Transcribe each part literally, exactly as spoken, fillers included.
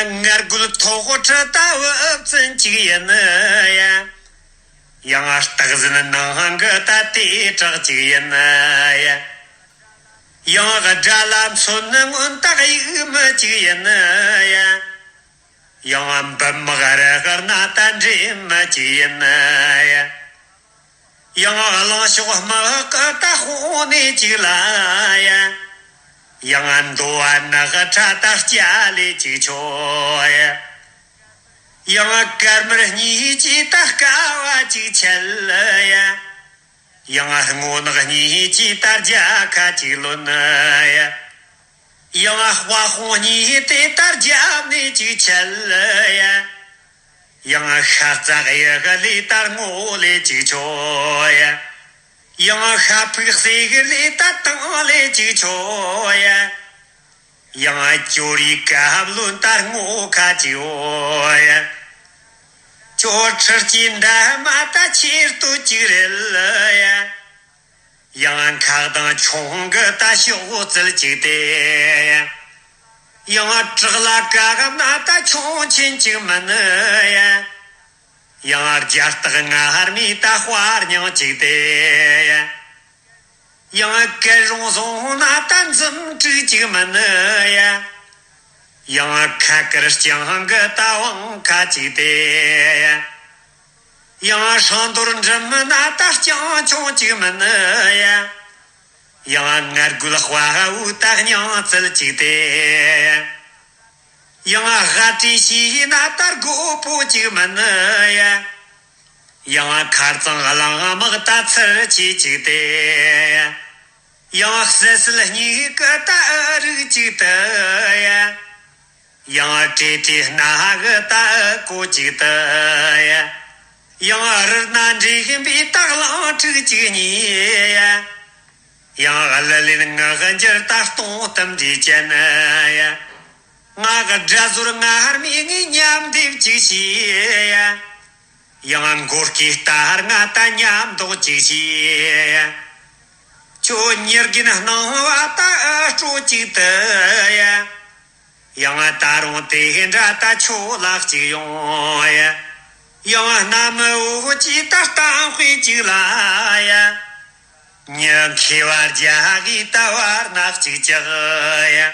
ང་རྒོད་ཐོག་ཁྲི་ད་བུ་བཙན་གཅིག་ཡིན་ཡ། ཡང་སྟག་ཟིན་ནང་གི་ད་དེ་དྲག་གཅིག་ཡིན་ཡ། ཡང་དགྲ་ལ་མཚོན་ནི་མངོན་རྟགས་ཡིག་མི་གཅིག་ཡིན་ཡ། ཡང་འབུམ་དམག་རི་ཧར་ན་ད་འདྲེ་མི་གཅིག་ཡིན་ཡ། ཡང་གླིང་ཤོག་དམག་གི་ད་དཔུང་ནས་གཅིག་ལ་ཡ། ཡང་འདོ་བ་ནག་ཁྲ་ད་སྐྱ་ལས་གཅིག་ཆོད་ཡ། ཡང་དཀར་དམར་གཉིས་ཀྱིས་ད་དཀའ་བ་གཅིག་ཆད་ཡ། ཡང་སྔོ་ནག་གཉིས་ཀྱིས་ད་རྒྱལ་ཁ་གཅིག་ལོན་ཡ། ཡང་དཔའ་དཔུང་གཉིས་དེ་ད་རྒྱབ་ནས་གཅིག་ཆད་ཡ། ཡང་ཤ་ཚ་གཡུ་གི་ལས་ད་ངོ་ལས་གཅིག་ཆོད་ཡ། ཡང་ཤ་ཕུག་སེ་གི་ལས་ད་དང་ལས་གཅིག་ཆོད་ཡ། ཡང་ཅོ་རི་ཀ་བློན་ད་ངོ་ཁ་གཅིག་འོ་ཡ། ཅོ་ཁྲི་སྐྱེས་འདབ་མ་ད་ཆེར་སྟོད་གཅིག་རེད་ཡ། ཡང་ཁག་དང་ཆུང་གི་ད་ཤོག་རྩལ་གཅིག་སྟེ། ཡང་བྲག་ལ་ཀ་ག་ན་ད་ཆུང་ཆེན་གཅིག་མིན་ཡ། ཡང་རྒྱ་སྟག་ང་ཧར་མི་ད་དཔའ་རྙིང་གཅིག་སྟེ། ཡང་སྐལ་རོང་བཟུང་ན་ད་འཛུམ་དྲུག་གཅིག་མིན་ཡ། ཡང་ཁ་དཀར་རྐྱང་གི་ད་བང་ཁ་གཅིག་སྟེ། ཡང་ཧྲང་རྡོར་འགྲིམ་ན་ད་རྐྱང་ཆུང་གཅིག་མིན་ཡ། ཡང་ང་རྒོད་དཔའ་བོ་ད་སྙིང་རྩལ་གཅིག་སྟེ། ཡང་ཧ་ཏི་ཤི་ན་ད་རྒོད་པོ་གཅིག་མིན་ཡ། ཡང་མཁར་གཙང་གླང་དམག་ད་ཚུར་ཆེ་གཅིག་སྟེ། ཡང་སྲིད་སྲིད་གཉིས་ཀི་ད་ཨ་རིག་གཅིག་ཏུ་ཡ། ཡང་བྲེ་བྲེ་སྣ་གི་ད་ཨ་ཀོ་གཅིག་ཏུ་ཡ། ཡང་རི་སྣ་འདྲེ་བཞིན་པའི་ད་གླང་ཕྲུག་གཅིག་གཉིས་ཡ། ཡང་གླུ་ལེན་ངག་གི་འགྱུར་ད་སྟོང་གཏམ་འདྲེ་ཅན་ཡ། ང་གི་དགྲ་ཟོར་ང་ཧར་མི་ངའི་མཉམ་འདེབས་གཅིག་བྱས་ཡ། ཡང་མགོ་སྐེ་ལྟར་ང་ད་མཉམ་འདོགས་ཅིག་བྱས། ཁྱོད་ཉེར་དགུན་སྣང་བ་ད་སྤྲོ་ཅིག་ཏུ་ཡ། ཡང་ད་རུང་དེ་འདྲ་ད་ཁྱོད་ལ་གཅིག་ཡོང་ཡ། ཡང་གནའ་མི་འོ་ཅིག་ད་གཏམ་དཔེ་ཅིག་ལ་ཡ། ཉི་མཁས་པ་རྒྱ་གི་ད་བར་ན་གཅིག་ཅག་ཡ།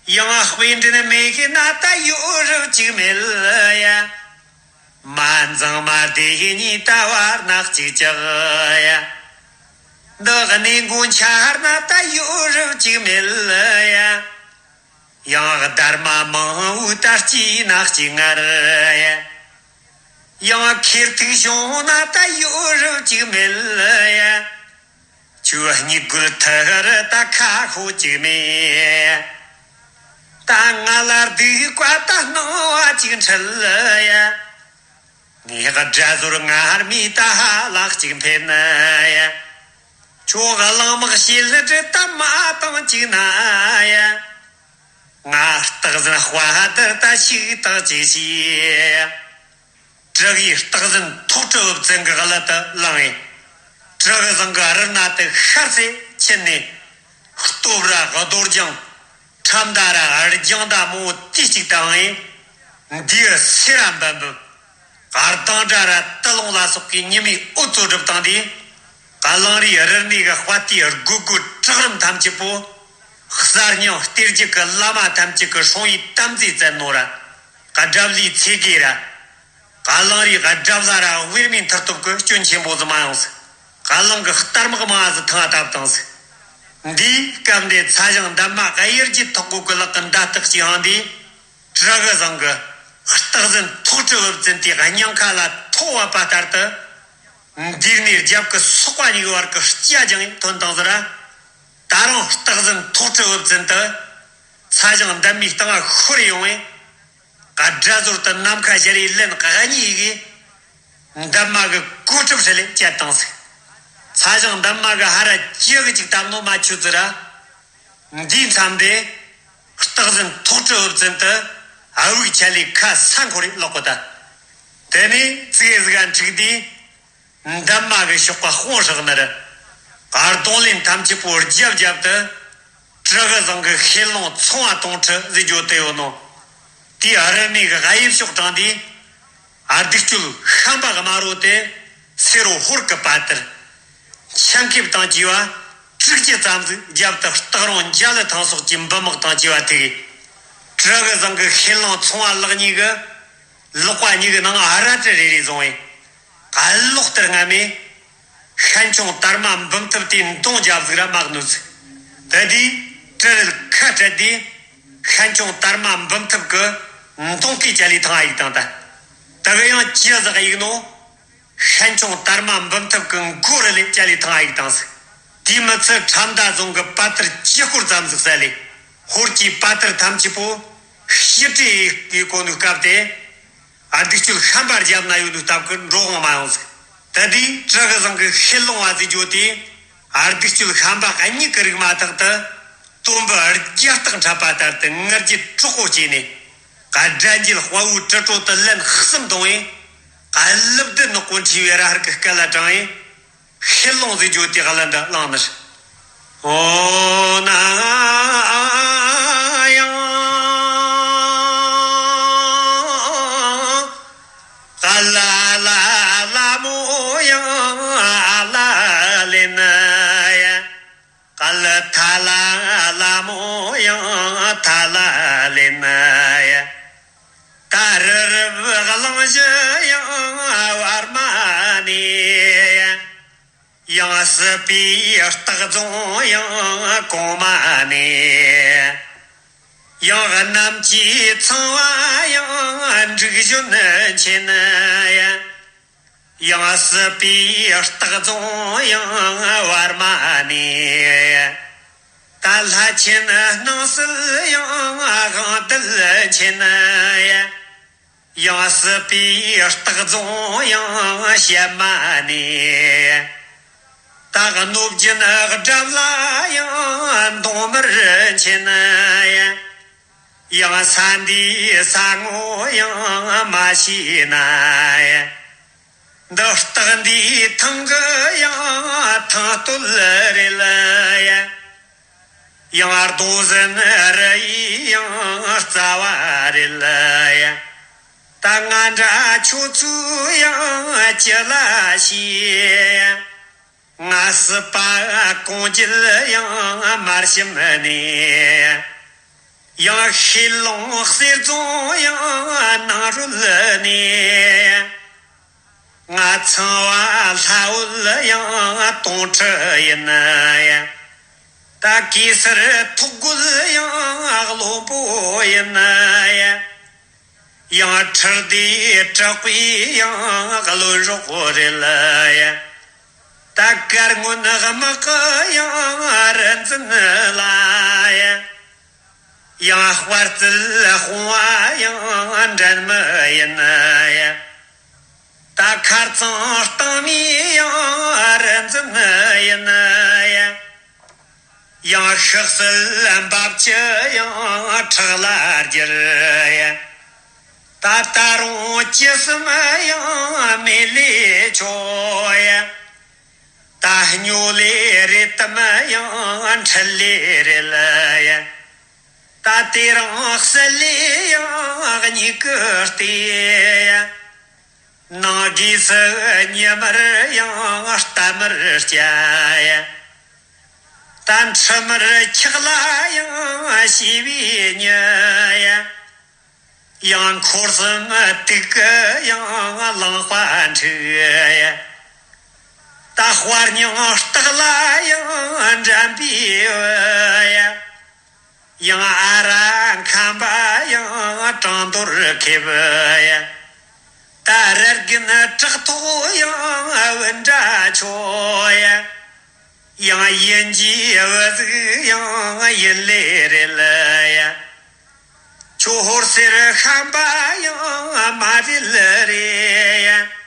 ཡང་དཔེ་འདྲེན་མེད་ཤེ་ན་ད་ཡོད་རབས་ཅིག་མེད་ཡ། མ་འཛང་མ་བདེ་ཡི་ཉིད་ད་བར་ན་གཅིག་ཅག་ཡ། འདི་གནས་མགོན་འཆར་ན་ད་ཡོད་རབས་ཅིག་མེད་ཡ། ཡང་སྡར་མ་མང་བོ་ད་སྐྱེས་ན་གཅིག་ངར་ཡ། ཡང་ཁེར་ཐུག་བྱུང་ན་ད་ཡོད་རབས་ཅིག་མེད་ཡ། ཁྱོད་སྙིགས་རྒོད་ཐག་རི་ད་ཁ་ཤོ་ཅིག་མེད། ད་ང་ལ་སྡིག་པ་ད་སྣང་བ་ཅིག་འཁྲུལ་ཡ། ངའི་དགྲ་ཟོར་ང་ཧར་མི་ད་ཧ་ལག་ཅིག་འཕེན་ཡ། ཁྱོད་གླང་དམག་ཞེ་ལྷ་འདྲེ་ད་མ་བཏང་ཅིག་ན་ཡ། ང་སྟག་ཟན་དཔའ་དར་ད་ཞིག་བཏགས་ཅིག་བྱས། དྲུ་གིས་སྟག་ཟན་ཐོག་ཁྲི་འུབ་བཙན་གི་གླུ་དེ་བླངས་ཡིན། དྲུ་གི་བཟང་གི་རི་སྣ་དེ་ཤར་སེ་ཕྱིན་ནས། སྟོབས་ར་རྡོ་རྒྱང་། ཁྲམ་ཟླ་ར་རྒྱང་ཟླ་མང་བོ་དུས་གཅིག་ཏུ་བླངས་ཡིན། འདིའི་སེ་ར་འབབ་འབབ། གར་དང་སྒྲ་ར་དུ་ལོང་ལ་སོགས་ཀྱི་ཉི་མའི་འོད་ཚོ་སྒྲུབ་སྟངས་དེ། གླང་རིའི་རི་སྣེ་གི་དཔའ་རྟུལ་རྒོད་རྒོད་བྲག་རིམ་ཐམས་ཅད་པོ། གསར་རྙིང་གཏེར་རྒྱུད་ཀྱི་བླ་མ་ཐམས་ཅད་ཀྱི་སྲུང་ཡིག་དམ་རྫས་བཙན་ནོ་ར། ག་དགྲ་བླའི་ཚེ་གེ་ར། ག་གླང་རིའི་ག་དགྲ་བླ་ར་དབུས་མའི་མཐུ་སྟོབས་ཀྱི་སྐྱོན་ཆེན་པོ་ཟིག་མ་ཡོང་ཟིག་ག་གླང་གི་རྟ་དམག་མ་ཟིག་ཐང་བཏབ་བཏང་ཟིག་འདིའི་སྐབས་འདི་ཚ་ཞང་འདབ་མ་གཡུ་རྒྱུད་ཐོག་གོ་གི་ལག་གི་མདའ་སྟག་ཅིག་ཡང་འདི། དྲུ་གི་བཟང་གི་སྟག་ཟན་ཐོག་ཁྲི་འུབ་བཙན་དེ་སྙིང་ཁ་ལ་ཐོག་བབས་པ་ལྟར་དུ། འདིར་ནས་རྒྱབ་ཀྱི་སོག་པ་གཉིས་ཀྱི་བར་གྱི་སྐྱ་རྒྱང་ཡིན་ཐོན་དང་ཟེར། ད་རུང་སྟག་ཟན་ཐོག་ཁྲི་འུབ་བཙན་དུ། ཚ་ཞང་འདབ་མའི་སྟེང་ང་ཤོར་ཡོང་བས། ག་དགྲ་ཟོར་དུ་ནམ་མཁའ་ཞལ་ཡི་ལན་གཉིས་ཀྱིས། འདབ་མ་གི་གོ་ཁྲབ་ཧྲིལ་ལས་བཅད་བཏང་ཟིག་ཚ་ཞང་འདབ་མ་གི་ཧ་ར་ཅི་གི་ཅིག་བཏབ་ནོ་མ་ཆུ་ཙི་ར། འདིའི་མཚམས་དེ། སྟག་ཟན་ཐོག་ཁྲི་འུབ་བཙན་དུ། ཨ་བུག་ཆ་ལས་ཁ་ས་འཁོར་རེ་ལོག་གོ་ད། དེ་ནས་ཙི་གེ་ཟིག་ག་འཁྲིག་དུས། འདབ་མ་གི་ཤོག་པ་དཔུང་ཧྲག་ནི་རེད། གར་གདོང་ལེན་ཐམས་ཅད་པོ་རྒྱབ་རྒྱབ་ཏུ། དྲུ་གི་བཟང་གི་ཤེལ་ལོང་ཚོང་བ་དོང་ཁྲི་ཟིག་འཇོག་དེ་ཡོད་ནོ། དེའི་རི་སྣེ་གི་གཡས་ཕྱོགས་དྲངས་དུས། ཨ། སྡིག་སྤྱོད་ཤན་པ་དམར་པོ་དེ་སེ་རོ་ཧོར་གི་པ་ཏར་ཆེད་མཁས་དང་བཅས་པ་དྲུག་ཅུ་ཙམ་ཟིག་རྒྱབ་ཏུ་སྟག་རོང་འཇའ་ལུ་ཐང་སོགས་ཀྱི་འབུམ་དམག་དང་བཅས་པ་ཐུག་གིས། གྲི་གུ་ཟངས་གི་ཤེལ་རླུང་ཚོང་བ་ལག་གཉིས་ཀྱིས་ལག་པ་གཉིས་ཀྱི་ནང་ཨ་རལ་གྲི་རེ་རེ་བཟུང་བས། ག་ལོག་སྟེ་རྔམ་མས། ཤན་ཆུང་དར་མ་འབུམ་ཐུབ་དེའི་མདུང་རྒྱབ་ཟིག་ར་མ་བསྣུན་ཟིག་དེ་དུས་གྲི་རལ་ཁ་བྲལ་དུས། ཤན་ཆུང་དར་མ་འབུམ་ཐུབ་ཀྱི་མདུང་གིས་ཅ་ལི་ཐང་ཨ་ཡིག་བཏང་ད། དེ་གི་ཡང་ཅི་ཟིག་ཨ་ཡིག་ནོ། ཤན་ཆུང་དར་མ་འབུམ་ཐུབ་ཀྱི་མགོ་རུ་ལས་ཅ་ལི་ཐང་ཨ་ཡིག་བཏང་ཟིག་དེའི་མི་ཚད་ཁྲམ་མདའ་རྫོང་གི་པ་ཏར་ཅི་སྐོར་ཙམ་ཟིག་བསད་ལས། ཧོར་གྱི་པ་ཏར་ཐམས་ཅད་པོ་ཞི་བྲིས་ཡི་གོ་ནུ་སྐབས་དེ། ཨ། སྡིག་སྤྱོད་ཤན་པ་རྒྱབ་ན་ཡོད་ནུ་སྟབས་ཀྱིས་འགྲོ་དབང་མ་ཡོང་ཟིག་དེ་དུས་གྲི་གུ་ཟངས་གི་ཤེལ་རླུང་བ་ཟིག་བརྗོད་དེ། ཨ། སྡིག་སྤྱོད་ཤན་པ་གཉིས་ཀྱི་རིགས་མ་ཐག་ཏུ་དོམ་བུ་རྒྱ་སྟག་འཁྲབ་པ་ལྟར་དུ་ངར་གྱིས་གྲོགས་པོ་སྐྱེས་ནས། ག་དགྲ་འཇིལ་དཔའ་བོའི་དྲིལ་དྲོད་དུ་ལན་གསུམ་བརྡུངས་བས། ག་ཀླུ་བདུད་ནག་པོ་འཁྲིས་པའི་ར་ཧར་གྱི་སྐེ་ལ་དྲངས་བས། ཤེལ་རླུང་ཟིག་བརྗོད་དེ་གླུ་འདི་བླངས་ནི། ཨོ་ན་ཡང་། ཀ་ལ་ལ་ལ་མོ་ཡང་ཨ་ལ་ལེ་ན་ཡ། ཀ་ལ་ཐ་ལ་ལ་མོ་ཡང་ཐ་ལ་ལེ་ན་ཡ། ད་རི་རབ་གླིང་བཞི་ཡང་བར་མ་ནས། ཡང་སྲིད་པའི་སྟག་རྫོང་ཡང་གོང་མ་ནས། ཡང་གནམ་གྱི་ཚངས་པ་ཡང་འབྲུག་གཞོན་ཆེན་ཡ། ཡང་སྲིད་པའི་སྟག་རྫོང་ཡང་བར་མ་ནས། ད་ལྷ་ཆེན་སྣང་སྲིད་ཡང་དབང་བདུད་ཆེན་ཡ། ཡང་སྲིད་པའི་སྟག་རྫོང་ཡང་ཞལ་མ་ནས། ད་གནོད་སྦྱིན་དགྲ་བླ་ཡང་མདུང་དམར་ཆེན་ཡ། ཡང་ས་འདིའི་ས་ངོ་ཡང་མ་ཤེས་ན་ཡ། འདི་སྟག་འདིའི་ཐང་གི་ཡང་ཐང་སྟོད་རེད་ལ་ཡ། ཡང་གདོང་ཟན་རི་ཡི་ཡང་རྩ་བ་རེད་ལ་ཡ། ད་ང་འདྲ་ཁྱོད་ཚོས་ཡང་ཅི་ལ་ཤེས། ང་སྲིད་པ་གངས་ཅན་ཡང་དམར་ཞིང་ནས། ཡང་ཤེལ་རླུང་གསེར་རྫོང་ཡང་ནང་རོལ་ནས། ང་ཚངས་པ་ལྷ་འོད་ཡང་དུང་ཁྲི་ཡིན་ཡ། ད་གེ་སར་ཐོག་རྒོད་ཡང་བློན་པོ་ཡིན་ཡ། ཡང་ཁྲི་ལྡེ་དྲག་པོའི་ཡང་བློན་རོགས་རེད་ལ་ཡ། ད་གར་སྔོན་དམག་གི་ཡང་རི་འཛིན་ལ་ཡ། ཡང་དཔའ་རྩལ་དཔུང་བ་ཡང་འགྲན་མི་ཡིན་ཡ། ད་མཁར་གཙང་སྟེང་མའི་ཡང་རི་འཛིན་ཡིན་ཡ། ཡང་ཤི་གསལ་འབབ་ཆུ་ཡང་ཁྲག་ལ་བསྒྱུར་ཡ། ད་ད་རུང་ཅི་བསམ་ཡང་མེད་ལས་ཆོག་ཡ། ད་སྨྱོ་ལས་རེད་དམ་ཡང་འཕྲུལ་ལས་རེད་ལ་ཡ། ད་དེ་རིང་གསལ་ལས་ཡང་གཉིས་ཀྱིས་བལྟས་ཡ། ནང་སྒོས་སུ་ཉི་མར་ཡང་རྟ་མར་བསྐྱལ་ཡ། ད་འཕྲུལ་མར་འཁྱག་ལ་ཡང་ཞེས་པའི་ཉི་ཡ། ཡང་འཁོར་གསུམ་དུག་གི་ཡང་ལང་པ་འཁྲིགས་ཡ། ད་དཔའ་སྙིང་སྟག་ལ་ཡང་འགྲན་པའི་འོད་ཡ། ཡང་ཨ་ར་ཁམ་པ་ཡང་བྲང་དོར་ཁེབས་ཡ། ད་རལ་རྒན་བྲག་ཐོག་ཡང་བུ་འདྲ་ཆོག་ཡ། ཡང་ཡིན་གྱི་བུ་ཟིག་ཡང་ཡིན་ལེ་རེད་ལ་ཡ། ཁྱོད་ཧོར་སེར་ཤན་པ་ཡང་མ་རེད་ལ་རེད་ཡ།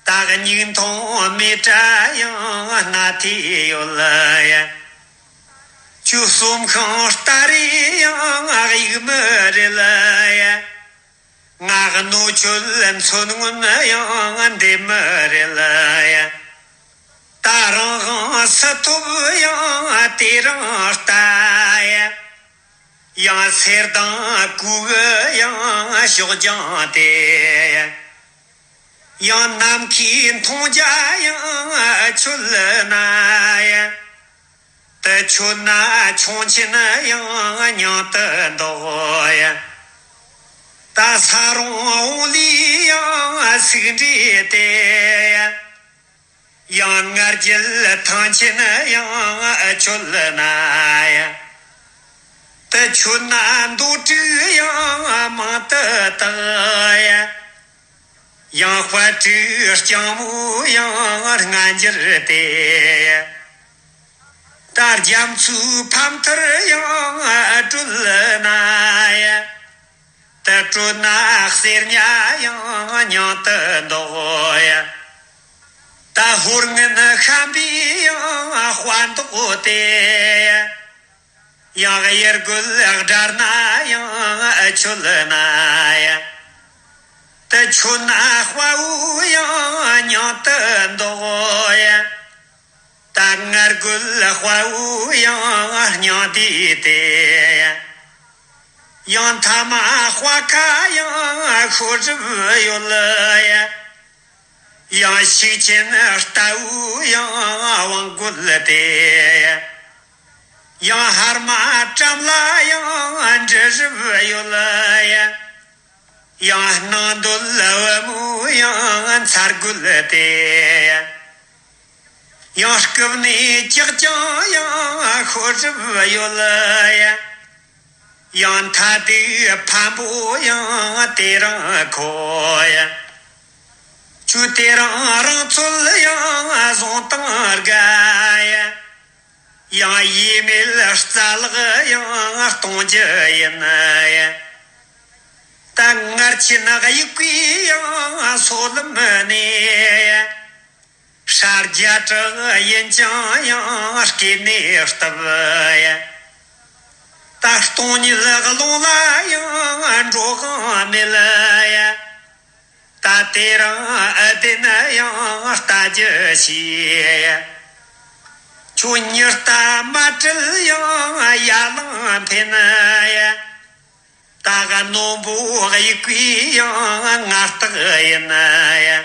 ད་སྙིགས་མཐོང་མེ་དྲ་ཡང་སྣ་ཐེ་ཡོད་ལ་ཡ། ཁྱོད་གསོམ་ཤིང་སྟ་རེ་ཡང་གཡུག་མི་རེད་ལ་ཡ། ང་གནོད་ཆོད་མཚོན་སྔོན་ཡང་འདེབས་མི་རེད་ལ་ཡ། ད་རང་དབང་སུ་ཐོབ་ཡང་དེ་རིང་ལྟ་ཡ། ཡང་གསེར་དང་གོས་ཡང་ཕྱོགས་ཀྱང་སྟེ། ཡང་ནམ་མཁའི་མཐོངས་རྒྱ་ཡང་ཁྱོད་ན་ཡ། དེ་ཁྱོད་ན་ཁྱུང་ཆེན་ཡང་སྙིང་དུ་འདོགས་ཡ། ད་ས་རུང་བོང་ལུས་ཡང་སུག་འདྲེས་ཏེ། ཡང་ང་རྒྱལ་ཐང་ཆེན་ཡང་ཁྱོད་ན་ཡ། དེ་ཁྱོད་ན་འདོ་དྲུག་ཡང་མང་དུ་དག་ཡ། ཡང་དཔའ་དྲུག་རྐྱང་མོ་ཡང་ལྔ་འགྱུར་ཏེ། ད་རྒྱ་མཚོའི་ཕ་མཐར་ཡང་བྲོས་ན་ཡ། དེ་བྲོས་ན་གསེར་ཉ་ཡང་སྙིང་དུ་འདོགས་ཡ། ད་ཧོར་ངན་ཤམ་པའི་ཡང་དཔའ་མདོག་སྟེ། ཡང་གཡུ་རྒོད་དགྲ་སྣ་ཡང་ཁྱོད་ན་ཡ། དེ་ཁྱོད་ན་དཔའ་བོ་ཡང་སྙིང་དུ་འདོགས་ཡ། ད་ང་རྒོད་དཔའ་བོ་ཡང་སྙིང་བསྡུས་ཏེ། ཡང་མཐའ་མ་དཔའ་ཁ་ཡང་ཤོར་རིབ་ཡོད་ཡ། ཡང་ཤུགས་ཆེན་རྟ་བོ་ཡང་དབང་རྒོད་དེ། ཡང་ཧར་མ་ཀྲམ་ལ་ཡང་འདྲི་རིབ་ཡོད་ཡ། ཡང་སྣང་འདོད་བུ་མོ་ཡང་མཚར་རྒོད་དེ། ཡང་སྐུབ་ནས་ཀྱག་ཀྱང་ཡང་ཤོར་རིབ་ཡོད་ཡ། ཡང་མཐའ་སྡུག་འཕན་པོ་ཡང་དེ་རིང་ཁོ་ཡ། ཁྱོད་དེ་རིང་རང་ཚོད་ཡང་བཟུང་དང་དགའ་ཡ། ཡང་ཡེ་མེད་རྩ་ལག་ཡང་གཏོང་རྒྱུ་ཡིན་ཡ། ད་ངར་ཆེ་ན་གཡུག་པའི་ཡང་སོ་ལམ་ནས་ཡ། ཧྲ་རྒྱ་གྲགས་ཡིན་ཀྱང་ཡང་སྐེད་ནས་བཏབ་ཡ། ད་སྟོང་ཉིད་རླུང་ལ་ཡང་འགྲོ་དབང་མེད་ཡ། ད་དེ་རིང་ཨ་དེ་ན་ཡང་ལྟ་རྒྱུ་ཞིག་ཁྱོད་ཉི་ལྟ་མ་བྲལ་ཡང་ཡར་ལངས་འཕེན་ཡ། ད་ག་ནོམ་པོ་གཡུག་པའི་ཡང་ངར་རྟགས་ཡིན་ཡ།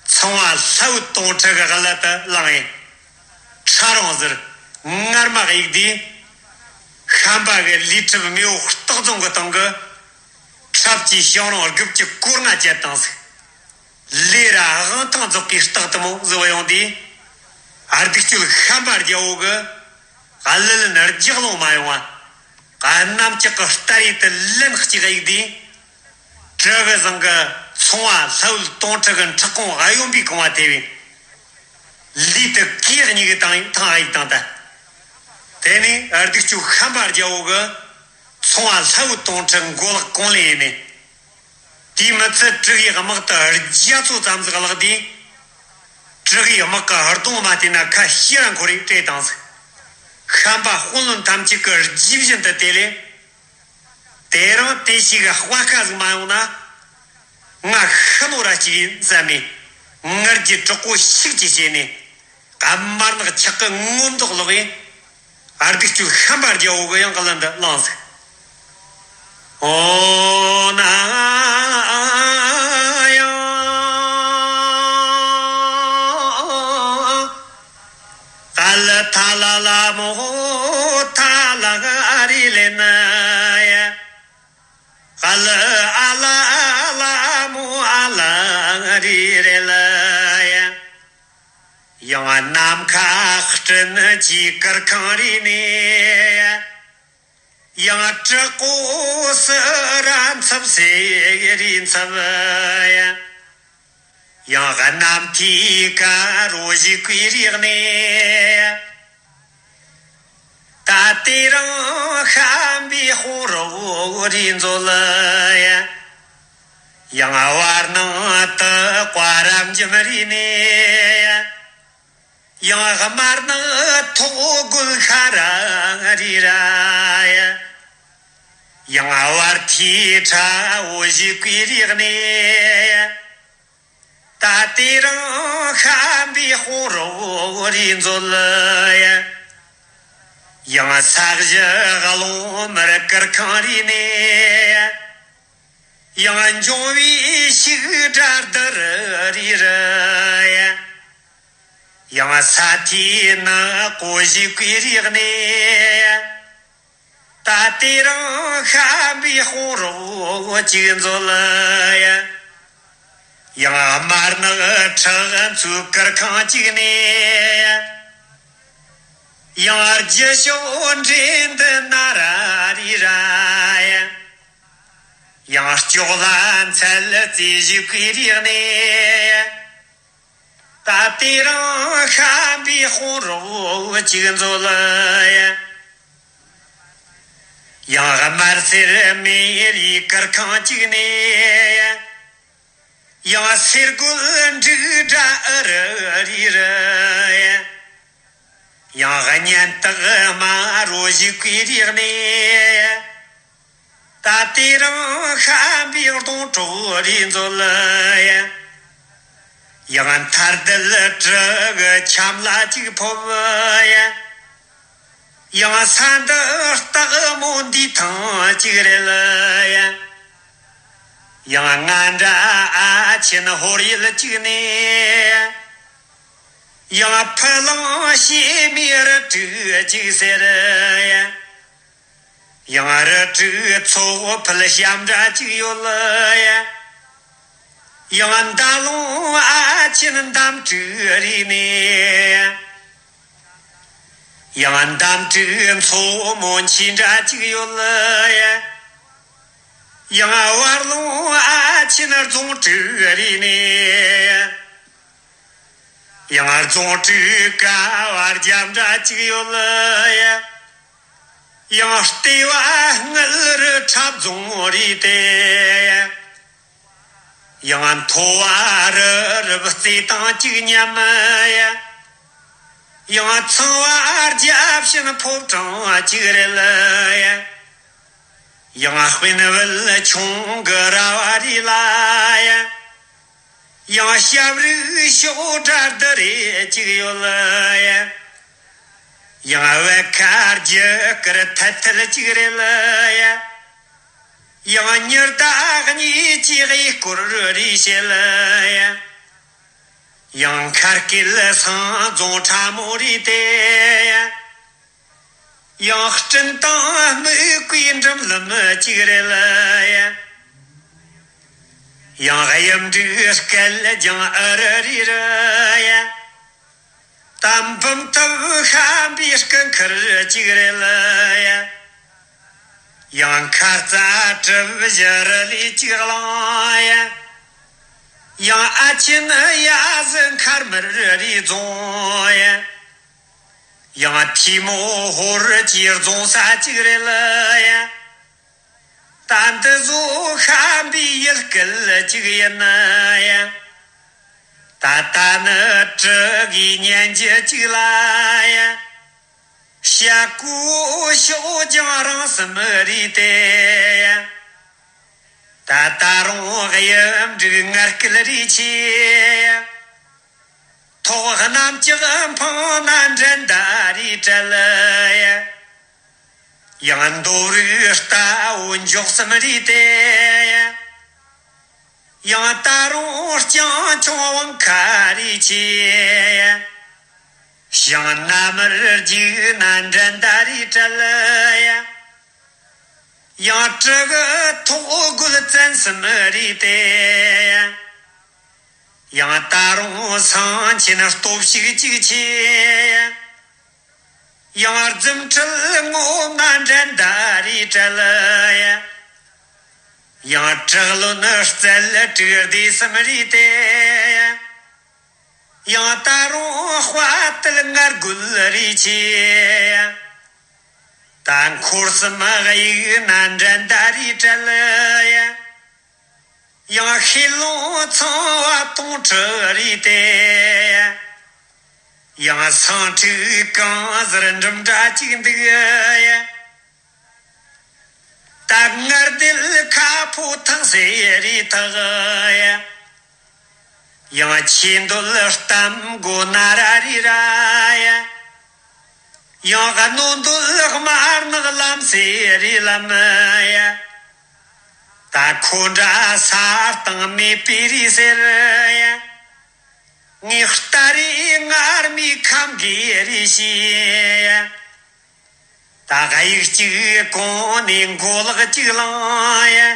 ཚངས་པ་ལྷ་བུ་དོང་ཁྲི་གི་གླུ་དེ་བླངས་ཡིན། ཁྲ་རོང་ཟེར། ངར་མ་གཡུག་དུས། ཤམ་པ་གི་ལུས་གྲུབ་མེས་པོ་སྟག་རྫོང་གི་སྟེང་གི། ཁྲབ་ཀྱི་ཞང་རོང་དགུ་བཅུ་གོ་ལྔ་བཅད་བཏང་ཟིག་ལས་ར་དབང་ཐང་རྫོགས་པའི་རྟགས་དེ་མོ་བཟོ་ཡོང་དུས། སྡིག་སྤྱོད་ཤམ་པ་རྒྱལ་པོ་གི། གླུ་ལེན་རྒྱག་ལོང་མ་ཡོང་བ། གནམ་ལྕགས་ཀྱི་སྟ་རེ་དེ་ལན་གཅིག་གཡུག་དུས། གྲི་གུ་བཟང་གི་ཚོང་བ་ལྷ་བུ་དོང་ཁྲི་གི་ཁྲག་ཁུང་གཡོན་པའི་གོང་བ་ཐེ་བས། ལུས་དེ་གིས་གཉིས་ཀྱི་ཐང་ཐང་གཡུག་བཏང་ད། དེ་ནས་སྡིག་སྤྱོད་ཤམ་པ་རྒྱལ་པོ་གི་ཚོང་བ་ལྷ་བུ་དོང་ཁྲི་མགོ་ལག་གོང་ལེན་ཡིན་ནས། དེའི་མི་ཚད་དྲུག་གི་དམག་དེ་རྒྱ་མཚོ་ཙམ་ཟིག་བརླག་དུས། དྲུག་གི་དམག་གི་གདོང་མ་བལྟས་ན་ཁ་ཤས་ར་འཁོར་རེ་བྲོས་བཏང་ཟིག་ཤམ་པ་དཔོན་བློན་ཐམས་ཅད་ཀྱིས་རྗེས་བཞིན་དུ་དེད་ལས། དེ་རིང་དེ་ཞིག་དཔའ་ཁ་ཟིག་མ་ཡོང་ན། ང་ཤི་ནོ་ར་གཅིག་ཡིན་བསམ་ནས། ངར་གྱི་གྲོགས་པོ་ཤུགས་ཀྱིས་བྱས་ནས། དམར་ནག་ཆག་གི་ངོ་མདོག་ལོག་ཡིན། སྡིག་སྤྱོད་ཤམ་པ་རྒྱལ་པོ་གི་ཡང་གླུ་འདི་བླངས་ཟིག་ཨོ་ན། ཡང་། ག་ལ་ཐ་ལ་ལ་མོ་ཐ་ལ་ག་རི་ལེ་ན་ཡ། ག་ལ་ཨ་ལ་ཨ་ལ་མོ་ཨ་ལ་རི་རེ་ལ་ཡ། ཡང་ནམ་མཁའ་སྤྲིན་གྱི་གུར་ཁང་རི་ནས། ཡང་དྲག་པོ་སི་ར་འཚུབ་སེ་རི་འཚུབ། ཡང་གནམ་མཐའི་དཀར་པོ་ཞིག་གི་རིག་ནས། ད་དེ་རིང་ཤམ་པའི་དཔུང་རོགས་རི་མཛོད་ལ། ཡང་བར་སྣང་དུ་བཀའ་རབ་འཇིམ་རི་ནས། ཡང་དམར་ནག་ཐོག་རྒོད་ཤ་ར་རི་ར། ཡང་བར་ཐིའི་ཁྲ་བོ་ཞིག་གི་རིག་ནས། ད་དེ་རིང་ཤམ་པའི་དཔུང་རོགས་རི་མཛོད་ལ། ཡང་ས་གཞི་རླུང་མར་གུར་ཁང་རིག་ནས། ཡང་འབྱུང་བའི་ཤིག་སྒྲ་དར་རི་རུ། ཡང་ས་མཐའི་ནག་པོ་ཞིག་གི་རིག་ནས། ད་དེ་རིང་ཤམ་བུའི་དཔུང་རོགས་གཅིག་མཛོད། ཡང་དམར་ནག་ཁྲག་མཚོའི་གུར་ཁང་གཅིག་ནས། ཡང་རྒྱུ་ཤོག་འདྲེ་འདི་ན་ར་རི་ར། ཡང་སྐྱོགས་ལ་མཚལ་རྩེ་ཞིག་གི་རིག་ནས། ད་དེ་རིང་ཤམ་བུའི་དཔུང་རོགས་གཅིག་མཛོད། ཡང་དམར་སེར་མེ་རིའི་གུར་ཁང་གཅིག་ནས། ཡང་སེར་རྒོད་འབྲུག་སྒྲ་ཨུ་རུ་རི་རུ། ཡང་གཉན་སྟག་དམར་རོ་ཞིག་གི་རིག་ནས། ད་དེ་རིང་ཤམ་བུའི་སྡོང་གྲོགས་རེ་མཛོད། ཡང་མཐའ་རྡུལ་གྲུ་གི་ཁྱམས་ལ་གཅིག་ཕོབ། ཡང་ས་འདི་སྟག་མོ་འདིའི་ཐང་གཅིག་རེད། ཡང་ང་འདྲ་ཨ་ཆེན་ཧོར་ཡུལ་གཅིག་ནས། ཡང་ཕུ་ལང་ཤེས་མེད་རི་ཁྲོད་གཅིག་ཟེར། ཡང་རི་ཁྲོད་མཚོ་ཕུལ་ཞབས་འདྲ་གཅིག་ཡོད། ཡང་མདའ་ལུང་ཨ་ཆེན་འདམ་དྲུག་རིག་ནས། ཡང་འདམ་དྲུག་མཚོ་མོ་འཁྱིལ་འདྲ་གཅིག་ཡོད། ཡང་བར་ལུང་ཨ་ཆེན་རྫོང་དྲུག་རིག་ནས། ཡང་རྫོང་དྲུག་ཀ་བ་རྒྱབ་འདྲ་གཅིག་ཡོད། ཡང་ལྟེ་བ་དངུལ་རི་ཁྲབ་རྫོང་རེད་དེ། ཡང་མཐོ་བ་རི་རབ་རྩེ་ཐང་གཅིག་མཉམ། ཡང་ཚངས་བ་རྒྱབ་ཤིན་ཕོ་བྲང་གཅིག་རེད། ཡང་དཔོན་བུལ་ཆུང་གི་ར་བ་རེད་ལ། ཡང་ཞབས་རིགས་ཤོག་སྒྲ་འདི་རེ་གཅིག་ཡོད། ཡང་བད་ཁ་རྒྱུ་སྐར་ཐལ་ཐལ་གཅིག་རེད། ཡང་ཉི་ཟླ་གཉིས་ཀྱི་དབྱེ་སྐོར་རེ་བྱེད། ཡང་མཁར་སྐེད་སང་རྫོང་ཕྲ་མོ་རེད་དེ། ཡང་སྤྲིན་དང་སྨུག་པའི་འགྲིམ་ལམ་གཅིག་རེད། ཡང་གཡུ་འབྲུག་སྐད་ལྗང་ཨུ་རུ་རི་རུ། ཡ། ད་འབུམ་ཐུབ་ཤམ་བུའི་སྐུ་མཁར་གཅིག་རེད། ཡ། ཡང་མཁར་རྩ་གྲུ་བཞི་རི་ལས་གཅིག་བླངས། ཡ། ཡང་ཨ་ཆེན་ཡ་ཟི་མཁར་མར་རི་རྫོང་། ཡ། ཡང་ཐི་མོ་ཧོར་གྱི་རྫོང་ས་གཅིག་རེད་ལ། ཡ། ད་འདི་ཟོ་ཤམ་བུའི་ཡུལ་སྐད་གཅིག་ཡིན་ན། ཡ། ད་ལྟ་ནི་གྲུ་གི་ཉན་རྒྱུ་གཅིག་ལ། ཡ། ཤ་ཀུ་ཤོག་ལྗང་རང་སེམས་རེད་དེ། ད་ད་རུང་གཡུ་འབྲུག་ངར་སྐད་རེ་ཆེ། ཐོག་གནམ་ལྕགས་འཕང་ན་འགྲན་ཟླ་རེ་བྲལ། ཡང་འདོ་རུ་ལྟ་བུ་མགྱོགས་སེམས་རེ་དེ། ཡང་ད་རུང་རྐྱང་ཆུང་བང་ཁ་རེ་ཆེ། ཞིང་ན་མར་རྒྱུག་ན་འགྲན་ཟླ་རེ་བྲལ། ཡང་གྲུ་གི་ཐོག་རྒོད་བཙན་སེམས་རེ་དེ། ཡང་ད་རུང་སང་ཆེན་སྟོབས་ཤུགས་གཅིག་ཆེ། ཡང་རྫུ་འཕྲུལ་ངོམ་ན་འགྲན་ཟླ་རེ་བྲལ། ཡང་དྲག་རློན་རྩལ་དྲུག་སྡེ་གསུམ་རེ་དེ། ཡང་ད་རུང་དཔའ་དལ་ངར་རྒོད་རེ་ཆེ། ད་འཁོར་གསུམ་གཡུག་ན་འགྲན་ཟླ་རེ་བྲལ། ཡང་ཤེལ་ལོང་ཚང་བ་དོང་ཁྲི་རེ་དེ། ཡང་སང་ཁྲི་གང་ཟེར་འགྲིམ་འདྲ་གཅིག་འདུག། ད་ངར་དེལ་ཁ་ཕོ་ཐང་སེ་རེ་ཐག། ཡང་ཆེ་འདོད་གཏམ་མགོ་ན་ར་རི་ར། ཡ། ཡང་གནོད་འདོད་དམར་ནག་ལམ་སེལ་རི་ལམ་ཡ། ད་ཁོ་འདྲ་ས་སྟེང་མེད་པའི་རི་ཟེར་ཡ། ངས་ལྟ་རེ་ངར་མའི་ཁམས་དགེ་རེ་བྱས་ཡ། ད་དབྱུག་གཅིག་གོན་ནས་མགོ་ལག་གཅིག་བླངས་ཡ།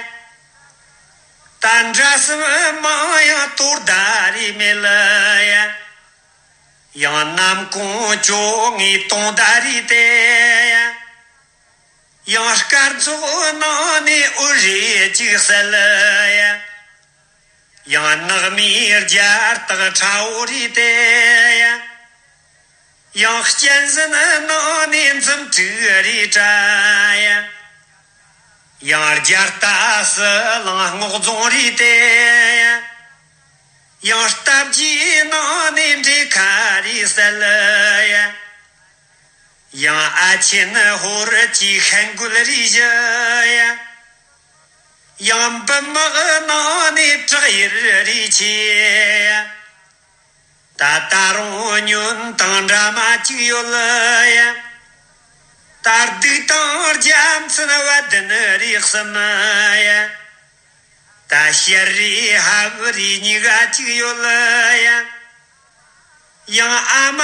ད་འདྲ་སེམས་མང་ཡང་དོར་ད་རེ་མེད་ལ་ཡ། ཡང་ནམ་གུང་ཇོ་ངའི་དུང་ཟླ་རེ་དེ་ཡ། ཡང་སྐར་ཚོགས་ནང་ནས་འོད་རེ་གཅིག་གསལ་ཡ། ཡང་ནགས་མའི་རྒྱ་སྟག་ཁྲ་བོ་རེ་དེ་ཡ། ཡང་གཅན་གཟན་ནང་ནས་འཛུམ་དྲུག་རེ་བཀྲ་ཡ། ཡང་རྒྱ་སྟག་སི་ལང་སྔོག་རྫོང་རེ་དེ་ཡ། ཡང་སྟབས་ཀྱིས་ནང་ནས་འདྲེ་ཁ་རེ་གསལ་ཡ། ཡང་ཨ་ཆེན་ཧོར་གྱི་ཤན་རྒོད་རེ་བཞི་ཡ། ཡང་འབུམ་དམག་ནང་ནས་བྲག་ཡུལ་རེ་ཆེ་ཡ། ད་ད་རུང་ཉོན་དང་འདྲ་མ་གཅིག་ཡོད་ལ་ཡ། ད་སྡུག་དང་རྒྱ་མཚན་བ་དན་རེ་གསུམ་ཡ། ད་ཤར་རེ་ཧ་བུ་རེ་གཉིས་ཀ་གཅིག་ཡོད་ལ་ཡ། ཡང་ཨ་མ་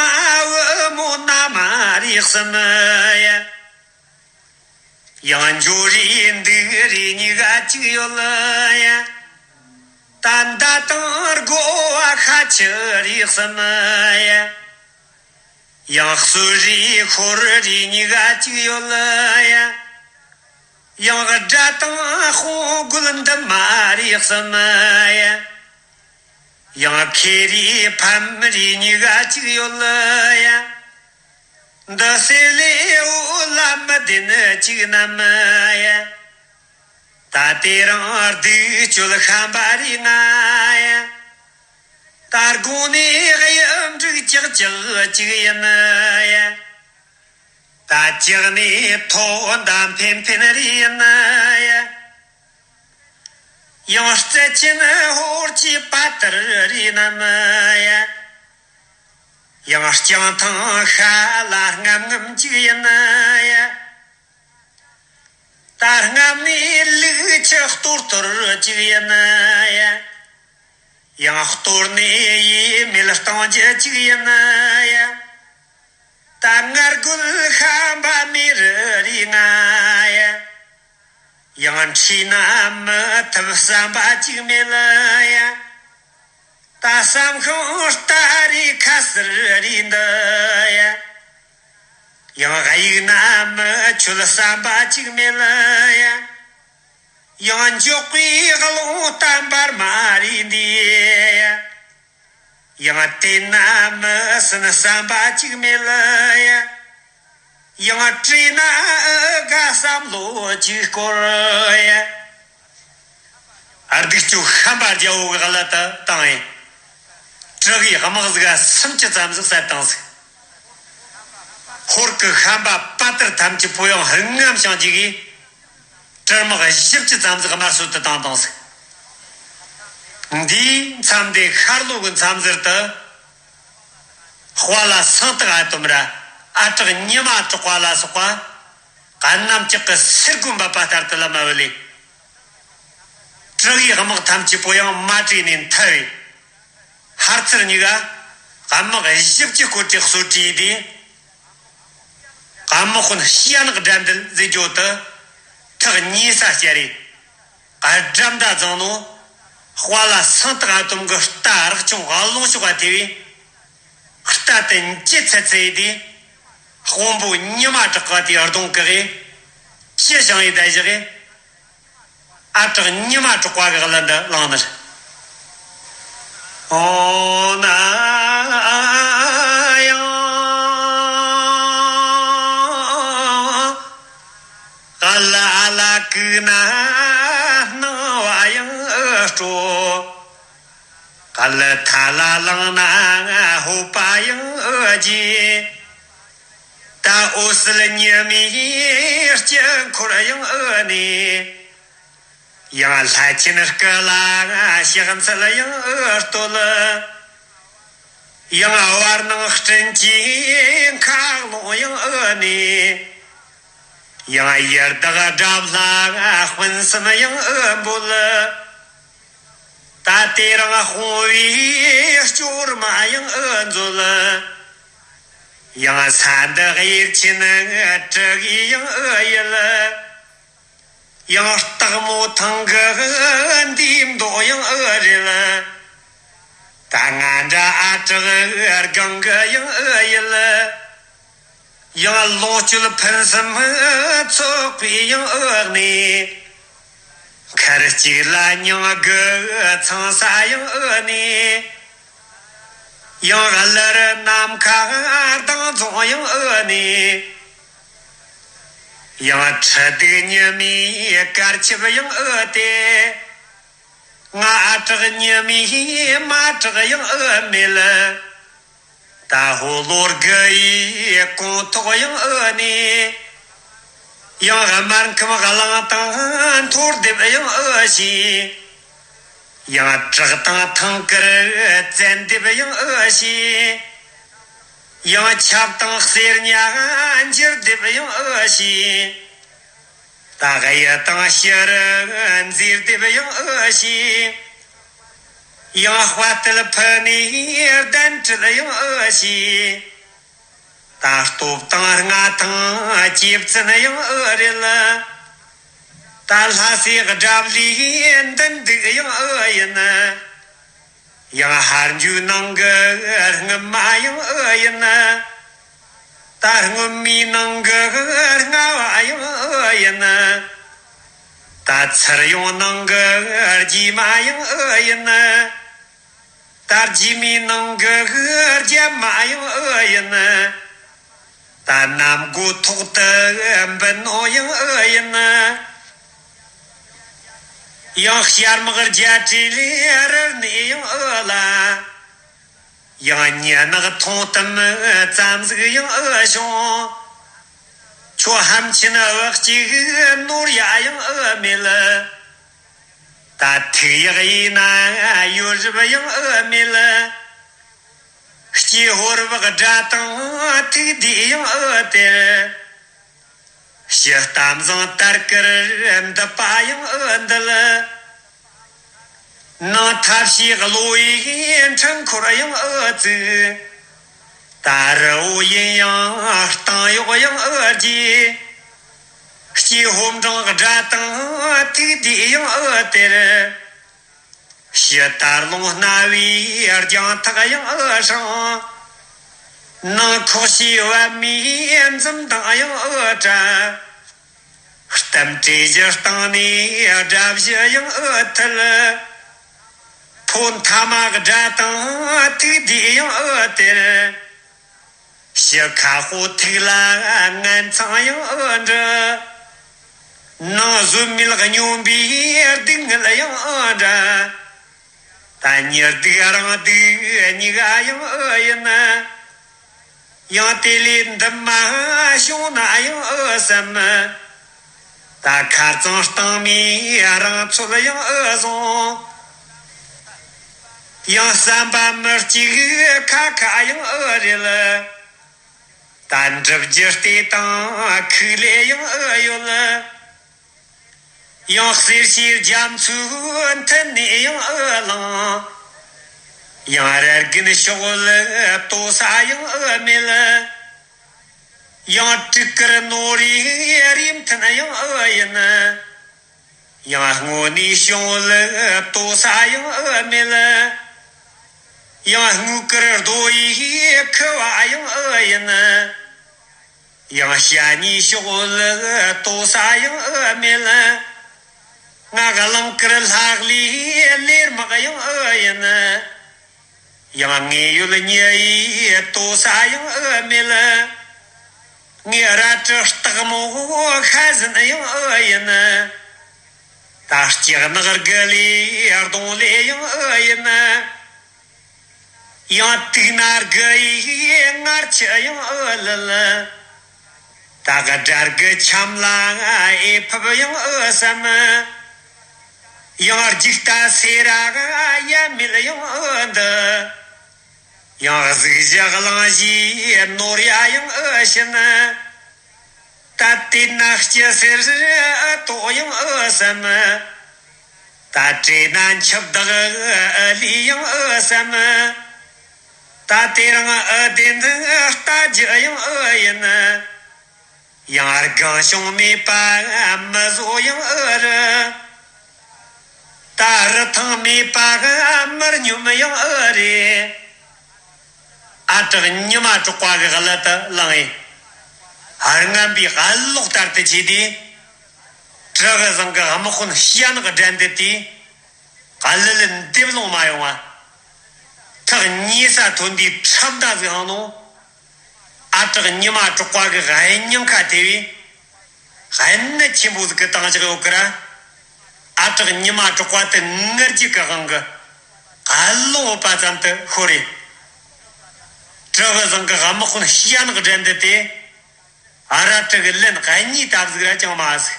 བུ་མོ་ན་མ་རེ་གསུམ་ཡ། ཡང་འཇོ་རེ་འདུག་རེ་གཉིས་ཀ་གཅིག་ཡོད་ལ་ཡ། ད་མདའ་དང་རྒོ་བ་ཤ་ཆུ་རེ་གསུམ་ཡ། ཡང་གསོད་རེ་ཤོར་རེ་གཉིས་ཀ་གཅིག་ཡོད་ལ་ཡ། ཡང་དགྲ་དང་དཔུང་རྒོད་འདི་མ་རེ་གསུམ་ཡ། ཡང་ཁེ་རེ་ཕམ་རེ་གཉིས་ཀ་གཅིག་ཡོད་ལ་ཡ། འདི་སེ་ལེ་འོ་ལ་མི་བདེན་གཅིག་ནམ་ཡ། ད་དེ་རིང་སྡིག་སྤྱོད་ཤམ་པ་རེ་ང་ཡ། ད་དགོང་ནས་གཡུ་འབྲུག་ཅག་ཅག་གཅིག་ཡིན་ཡ། ད་ལྕགས་ནས་ཐོག་མདའ་འཕེན་འཕེན་རེ་ཡིན་ཡ། ཡང་རྩལ་ཆེན་ཧོར་གྱི་པ་ཏར་རེ་ནམ་ཡ། ཡང་རྐྱང་ཐང་ཤ་ལ་རྔམ་རྔམ་གཅིག་ཡིན་ཡ། ད་རྔམ་ནས་ལུག་ཁྱུ་གཏོར་གཏོར་གཅིག་ཡིན་ཡ། ཡང་གཏོར་ནས་ཡིད་མེད་གཏོང་རྒྱུ་གཅིག་ཡིན་ཡ། ད་ང་རྒོད་ཤམ་པ་མེ་རི་རེ་ང་ཡ། ཡང་འཁྲིས་ན་མི་ཐུབ་བསམ་པ་གཅིག་མེད་ལ་ཡ། ད་བསམ་ཤིང་རྟ་རེ་ཁ་ཟུར་རེ་འདི་ཡ། ཡང་གཡུག་ན་མི་ཆོད་བསམ་པ་གཅིག་མེད་ལ་ཡ། ཡང་འཇོག་པའི་རླུང་རྟ་འབར་མ་རེ་འདི་ཡ། ཡང་བལྟས་ན་མི་ཟིན་བསམ་པ་གཅིག་མེད་ལ་ཡ། ཡང་བྲིས་ན་ཨི་དགའ་བསམ་བློ་གཅིག་སྐོར་ཡ། ཨ་སྡིག་སྤྱོད་ཤམ་པ་རྒྱལ་པོ་གི་གླུ་དེ་བཏང་ཡིན། དྲག་གི་དམག་ཟིག་ག་སུམ་ཅུ་ཙམ་ཟིག་བསད་བཏང་ཟིག་ཧོར་གི་ཤམ་པ་པ་ཏར་ཐམས་ཅད་པོ་ཡང་རྔམ་བྱང་རྒྱུ་གི་དྲག་དམག་བཞི་བཅུ་ཙམ་ཟིག་དམར་གསོད་དུ་བཏང་བཏང་ཟིག་འདིའི་མཚམས་དེ་ཤར་ལྷོ་གི་མཚམས་ཟུར་དུ། དཔའ་ལ་སེང་སྟག་ཨ་དོམ་ར་ཨ་བྲག་ཉི་མ་གྲགས་པ་ལ་སོགས་པ། གནམ་ལྕགས་ཀྱི་སེར་སྒོ་འབབ་པ་ལྟར་དུ་ལ་མ་བུད་ལས། དྲག་གི་དམག་ཐམས་ཅད་པོ་ཡང་མ་བྲོས་ནས་མཐའ་བས། ཧར་ཚུར་གཉིས་ཀ་དམག་བཞི་བཅུ་སྐོར་གྱི་གསོད་བྲིས་ཏེ། དམག་དཔོན་ཤིང་ནག་དགྲ་འདུལ་ཟེར་རྒྱུ་དེ་ཐག་ཉེ་ས་བཅར་རེ། དགྲ་མདའ་བརྫངས་ནོ། དཔའ་ལ་སེང་སྟག་ཨ་དོམ་གི་རྟ་རག་ཆུང་ལོང་ཤོག་པ་དེ་བས། རྟ་དེ་འཇེད་ཚད་ཚད་དེ། དཔོན་པོ་ཉི་མ་གྲགས་པ་དེའི་གདོང་བཀག་གེ། ཅི་བྱུང་ཡི་བསྡད་བཞག་གེ། ཨ་བྲག་ཉི་མ་གྲགས་པ་གི་གླུ་འདི་བླངས་ནི། ཨོ་ན་ཡང་། ག་ལ་ཨ་ལ་ཀུ་ན་སྣང་བ་ཡང་སྤྲོ། ག་ལ་ཐ་ལ་ལང་ན་ཧོ་པ་ཡང་རྒྱས། ད་འོད་གསལ་ཉི་མའི་དཀྱིལ་འཁོར་ཡང་ཨ་ནི། ཡང་ལྷ་ཆེན་སྐུ་ལ་ཕྱག་འཚལ་ཡང་བསྟོད། ཡང་བར་སྣང་སྤྲིན་གྱི་མཁའ་ཀློང་ཡང་ཨ་ནི། ཡང་ཡར་དྭགས་དགྲ་ལྷ་སྤུན་གསུམ་ཡང་ཨ་འབོད། ད་དེ་རིང་དཔུང་བའི་སྐྱོར་མ་ཡང་ཨ་མཛོད། ཡང་ས་འདི་གཡེར་ཆེན་དྲུ་གུའི་ཡང་ཨ་ཡུལ། ཡང་སྟག་མོ་ཐང་གི་འདིའི་མདོག་ཡང་ཨ་རེད། ད་ང་འདྲ་ཨ་གྲགས་སྒང་གི་ཡང་ཨ་ཡུལ། ཡང་ལོངས་སྤྱོད་ཕུན་སུམ་ཚོགས་པའི་ཡང་ཨ་གནས། མཁར་གཅིག་ལ་མྱང་གི་ཚང་ས་ཡང་ཨ་ནི། ཡང་གླུ་རུ་ནམ་མཁའ་ལྡིང་རྫོང་ཡང་ཨ་ནི། ཡང་ཁྲི་གདུགས་ཉི་མའི་གར་ཁྱབ་ཡང་ཨ་སྟེ། ང་ཨ་གྲགས་ཉི་མའི་མ་གྲགས་ཡང་ཨ་མེད། ད་ཧོ་ལོ་དགུ་ཡི་གོང་ཐོག་ཡང་ཨ་ནི། ཡང་སྨར་ཁམས་གླང་དང་མཐོ་སྡེབ་ཡང་ཨ་ཞི། ཡང་བྲག་དང་ཐང་དཀར་བཙན་སྡེབ་ཡང་ཨ་ཞི། ཡང་ཆབ་དང་གསེར་ཉ་འགྱུར་སྡེབ་ཡང་ཨ་ཞི། ད་གཡུ་དང་ཕྱི་རུ་མཛེས་སྡེབ་ཡང་ཨ་ཞི། ཡང་དཔལ་སྟོད་ཕུ་ནས་གདན་ཁྲི་ཡང་ཨ་ཞི། ད་སྟོབས་དང་མངའ་ཐང་ཇེ་བཙན་ཡང་ཨ་རེད། ད་ལྷ་སའི་དགྲ་བླའི་མདུན་སྡུག་ཡང་ཨ་ཡིན། ཡང་ཧར་འཇུ་ནང་གི་རྔུལ་མ་ཡང་ཨ་ཡིན། ད་རྔུལ་མའི་ནང་གི་རྔ་བ་ཡང་ཨ་ཡིན། ད་ཚུར་ཡོང་ནང་གི་རྗེས་མ་ཡང་ཨ་ཡིན། ད་རྗེས་མའི་ནང་གི་རྒྱབ་མ་ཡང་ཨ་ཡིན། ད་གནམ་སྒོ་ཐོག་ཏུ་འབུད་ནོ་ཡང་ཨ་ཡིན། ཡང་ཤར་དམག་རྒྱ་གྲས་ལས་རུར་གནས་ཡང་ཨ་ལ། ཡང་ཉི་ནག་ཐོང་གཏམ་ཙམ་ཟིག་ཡང་ཨ་བྱུང་། ཁྱོད་ཧམ་ཆེན་བག་ཅིག་ནོར་ཡ་ཡང་ཨ་མེད། ད་ཐིག་ཡག་ཡིན་ན་ཡོད་རིབ་ཡང་ཨ་མེད། སྐྱེས་ཕོ་རབ་དགྲ་དང་ཐུག་དུས་ཡང་ཨ་སྟེར། ཕྱི་གཏམ་བཟང་དར་དཀར་འདི་པ་ཡང་ཨ་འདུལ། ནང་ཐབས་ཤེས་གློ་བའི་འཕྲུལ་འཁོར་ཡང་ཨ་བཙུགས། ད་རི་བོ་ཡིན་ཡང་སྟེང་གཡོགས་ཡང་ཨ་རྒྱས། སྐྱེས་ཕོ་འབྲིང་དགྲ་དང་ཐུག་དུས་ཡང་ཨ་སྟེར། ཕྱི་དར་ལུང་སྣ་བའི་རྒྱང་ཐག་ཡང་ཨ་སྲང་། ནང་ཁོག་ཤེས་བབ་མའི་འཛུམ་མདངས་ཡང་ཨ་བཀྲ། གཏམ་དྲེལ་གཞི་སྟེང་ནས་དགྲ་བཞི་ཡང་ཨ་ཐུལ། ཕོ་མཐའ་མ་དགྲ་དང་ཐུག་དུས་ཡང་ཨ་སྟེར། ཕྱི་ཁ་ཧོ་ཐུག་ལ་ངན་མཚང་ཡང་ཨ་འབྲི། ནང་བཟོད་མེད་སྙོམས་པའི་སྡུག་བསྔལ་ཡང་ཨ་འདྲ། ད་ཉི་སྡུག་རང་སྡུག་གཉིས་ཀ་ཡང་ཨ་ཡིན། ཡང་དེ་ལས་འདི་མ་བྱུང་ན་ཡང་ཨ་བསམ། ད་ཁ་རྩང་སྟེང་མའི་རང་ཚོད་ཡང་ཨ་བཟུང་། ཡང་བསམ་པ་མི་གཅིག་ཁ་ཁ་ཡང་ཨ་རེད། ད་འགྲུབ་རྒྱུ་ལྟས་དང་ཁུག་ལས་ཡང་ཨ་ཡོད། ཡང་གསེར་ཕྱེ་རྒྱ་མཚོའི་མཐིལ་ནས་ཡང་ཨ་ལང་། ཡང་རལ་རྒན་ཤོག་ལ་ལྟོ་ས་ཡང་ཨ་མེད། ཡང་སྤྲུལ་སྐུར་ནོར་བུའི་རིམ་མཐུན་ཡང་ཨ་ཡིན། ཡང་དངོས་གནས་ཤོག་ལ་ལྟོ་ས་ཡང་ཨ་མེད། ཡང་དངུལ་དཀར་རྡོ་ཡི་ཁུ་བ་ཡང་ཨ་ཡིན། ཡང་ཞྭ་ཉིས་ཤོག་ལ་ལྟོ་ས་ཡང་ཨ་མེད། ང་གླིང་དཀར་ལྷག་ལས་ལེར་མག་ཡང་ཨ་ཡིན། ཡང་ངེད་ཡུལ་ཉི་ཡི་ལྟོ་ས་ཡང་ཨ་མེད། ངའི་རལ་གྲི་སྟག་མོ་ཤ་ཟན་ཡང་ཨ་ཡིན། ད་སྐྱག་ནག་དགུ་ལས་གདོང་ལས་ཡང་ཨ་ཡིན། ཡང་དུག་སྣ་དགུ་ཡི་མངར་ཆུ་ཡང་ཨ་ལི་ལི། ད་གི་དགྲ་གི་ཆམ་ལ་ཨེ་ཕབ་ཡང་ཨ་བསམ། ཡང་རྒྱུག་རྟ་སེ་ར་གཡབ་མེད་ཡང་ཨ་འདི། ཡང་གཟུགས་གཞི་གླིང་བཞིའི་ནོར་ཡ་ཡང་ཨེ་བྱིན། ད་ལྟའི་ནགས་ཀྱི་གསེར་ཏོག་ཡང་ཨེ་བསམ། ད་བྲེ་ན་འཆི་བདག་ལུས་ཡང་ཨེ་བསམ། ད་དེ་རིང་ཨེ་བདེན་རྟ་རྒྱུ་ཡང་ཨེ་ཡིན། ཡང་རྒན་ཞིང་མེད་པ་མི་བཟོ་ཡང་ཨེ་རེད། ད་རི་ཐང་མེད་པ་མར་སྙོམས་ཡང་ཨེ་རེད། ཨ་གྲགས་ཉི་མ་གྲགས་པ་གི་གླུ་དེ་བླངས་ཡིན། རྔམ་པའི་གློག་ལྟར་དུ་ཆས་ཏེ། གྲི་གུ་བཟང་གི་དམག་དཔོན་ཞྭ་ནག་དགྲ་འདུལ་དེ། གླུ་ལེན་འདེབས་ལོང་མ་ཡོང་བ། ཐག་ཉེ་ས་ཐོན་དུས་ཁྲབ་མདའ་ཟིག་འཕངས་ནོ། ཨ་གྲགས་ཉི་མ་གྲགས་པ་གི་སྙིང་ཁ་ཐེ་བས། གནད་ཆེན་པོ་ཟིག་གི་བཏང་བཞག་ཡོད་ཀི་ར། ཨ་གྲགས་ཉི་མ་གྲགས་པ་དེ་ངར་རྒྱུག་གི་དབང་གིས་གློ་བུད་པ་ཙམ་དུ་ཤོར་རེ། གྲི་གུ་བཟང་གི་དམག་དཔོན་ཞྭ་ནག་དགྲ་འདུལ་དེ། ཨ་ར་གྲི་གུ་ལན་གཉིས་བཏབ་ཟིག་ར་ཅང་མ་ཟིག་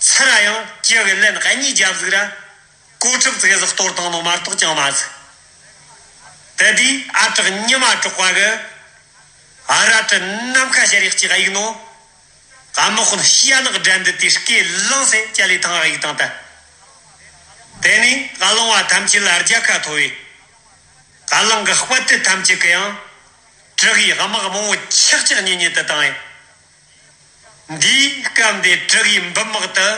ཚུར་ར་ཡང་གྲི་གུ་ལན་གཉིས་བརྒྱབ་ཟིག་ར། གོ་ཁྲབ་ཙིག་ཟིག་གཏོར་བཏང་ནོ་མ་གཏོགས་ཅང་མ་ཟིག་དེ་དུས་ཨ་གྲགས་ཉི་མ་གྲགས་པ་གི་ཨ་ར་གྲི་ནམ་མཁའ་ཞལ་རས་གཅིག་གཡུག་ནོ། དམག་དཔོན་ཞྭ་ནག་དགྲ་འདུལ་དེ་སྐེ་ལངས་སེ་ཅ་ལེ་ཐང་གཡུག་བཏང་ད། དེ་ནས་བླངས་པ་ཐམས་ཅད་ལ་རྒྱལ་ཁ་ཐོབ་བས། བླངས་གི་དཔའ་རྟུལ་ཐམས་ཅད་ཀྱིས་ཡང་གྲི་གུའི་དམག་མང་བོ་ཆག་ཆག་ཉིལ་ཉིལ་དུ་བཏང་ཡིན། འདིའི་སྐབས་འདི་གྲི་གུའི་འབུམ་དམག་དེ་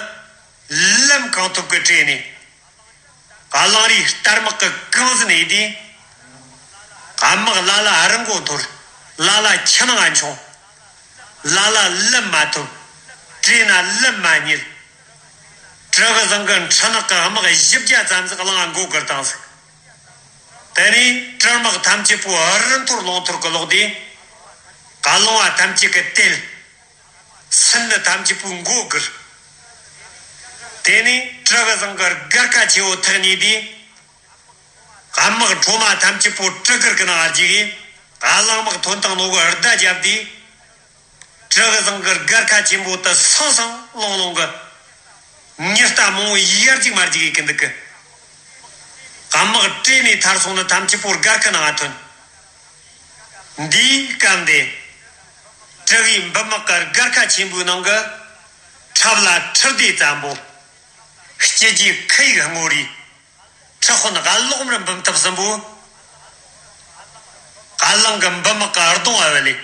ལམ་གང་ཐུབ་ཀྱིས་བྲོས་ནས། གླང་རིའི་རྟ་དམག་གི་གང་ཟིན་ཡིན་དུས། དམག་ལ་ལ་རི་མགོ་འཐོར། ལ་ལ་ཆུ་ནང་མཆོང་། ལ་ལ་ལམ་མ་ཐུབ། བྲོས་ན་ལམ་མ་རྙེད། གྲི་གུ་བཟང་གི་འཕྲུལ་ནག་གི་དམག་བཞི་བརྒྱ་ཙམ་ཟིག་གླང་མགོ་སྒུར་བཏང་ཟིག་དེ་ནས་གྲི་དམག་ཐམས་ཅད་པོ་རི་འཐོར་ལུང་འཐོར་གི་ལོག་དུས། གླང་བ་ཐམས་ཅད་ཀྱིས་དེད། སུན་ནི་ཐམས་ཅད་པོའི་མགོ་སྒུར། དེ་ནས་གྲི་གུ་བཟང་གི་སྒར་ཁ་ཆེ་བོ་ཐག་ཉེ་དུས། དམག་འཕྲོ་མ་ཐམས་ཅད་པོ་གྲི་སྒུར་གི་ནང་རྒྱུག་གིས་གླང་དམག་ཐོན་བཏང་ནོ་གི་བརྡ་བརྒྱབ་དུས། གྲི་གུ་བཟང་གི་སྒར་ཁ་ཆེན་པོ་དེ་སང་སང་ལོང་ལོང་གི། མྱི་རྟ་མང་བོ་ཡར་རྒྱུག་མར་རྒྱུག་ཡེད་གི་འདུག་གི་དམག་བྲོས་ནས་ཐར་སོང་ནི་ཐམས་ཅད་པོ་སྒར་ཁ་ནང་ཐོན། འདིའི་སྐབས་འདི། གྲི་གུའི་འབུམ་དམག་གི་སྒར་ཁ་ཆེན་པོའི་ནང་གི་ཁྲབ་ལ་ཁྲི་སྡེ་ཙམ་པོ། སྐྱི་རྒྱུའི་ཁུ་ཡིག་སྔོ་རིས། ཁྲི་དཔོན་གློག་དམར་འབུམ་ཐུབ་གསུམ་པོ། གླང་གི་འབུམ་དམག་གི་གདོང་ཨ་བ་ལས།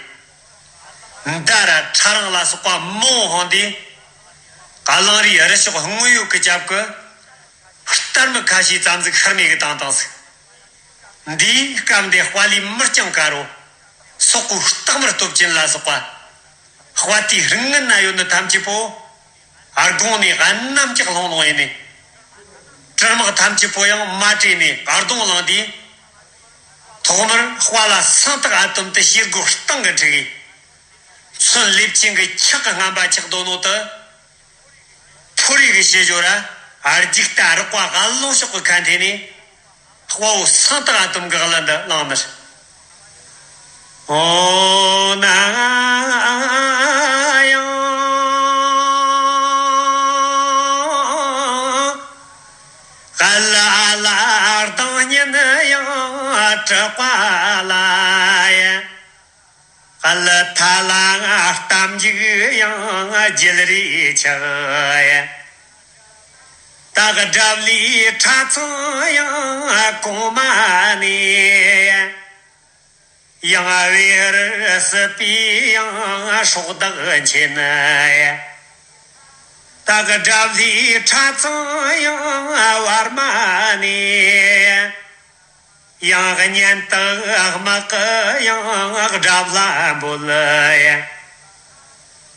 མདའ་ར་ཁྲ་རིང་ལ་སོགས་པ་མང་བོ་འཕངས་ཏེ། གླང་རིའི་རི་ཕྱོགས་སྔོན་ཡོད་ཀྱི་རྒྱབ་ཀྱི་རྟ་རྨིག་ཁ་ཤས་ཙམ་ཟིག་ཤར་མེད་ཀྱི་བཏང་བཏང་ཟིག་འདིའི་སྐབས་འདི་དཔའ་ལུས་མི་རྐྱང་དཀར་རོ། སོག་པོའི་སྟག་དམར་སྟོབས་ཅན་ལ་སོགས་པ། དཔའ་རྟུལ་རིགས་ངན་ན་ཡོད་ནི་ཐམས་ཅད་པོ། དགུང་ནས་གནམ་ལྕགས་ལྷུང་ལྷུང་ཡིན་ནས། གྲི་དམག་ཐམས་ཅད་པོ་ཡང་མ་བྲོས་ནས་གདོང་ལངས་དུས། ཐོག་མར་དཔའ་ལ་སང་ཐག་ཨ་དོམ་དུ་ཤེལ་སྒོ་སྟེང་གི་འཁྲིགས་ཡིན། མཚོན་ལེབ་ཆེན་གྱི་ཁྱག་གི་རྔམ་པ་ཆགས་འདུག་ནོ་དུ། ཕོ་རིགས་ཀྱི་ཤེས་སྦྱོར་ར་རྒྱུག་རྟ་རོག་པ་གླང་ཤོག་གི་ཁ་འཐེན་ནས། དཔའ་བོ་སང་ཐག་ཨ་དོམ་གི་གླུ་འདི་བླངས་ནི། འོ་ན་ཡང་གླུ་ལ་ལྡང་ཉིན་ཡང་གྲགས་པ་ལ་ཡ། གླུ་ཐ་ལ་གཏམ་རྒྱུད་ཡང་རྒྱུད་རིས་ཆགས་ཡ། སྟག་སྒྲ་བླའི་ཁྲ་ཚང་ཡང་གོང་མ་ནས། ཡང་བེ་རི་སྲིད་པའི་ཡང་སྲོག་བདག་མཁྱེན། སྟག་སྒྲ་བླའི་ཁྲ་ཚང་ཡང་བར་མ་ནས། ཡང་གཉེན་དག་དམག་གི་ཡང་དགྲ་བླ་འབོད།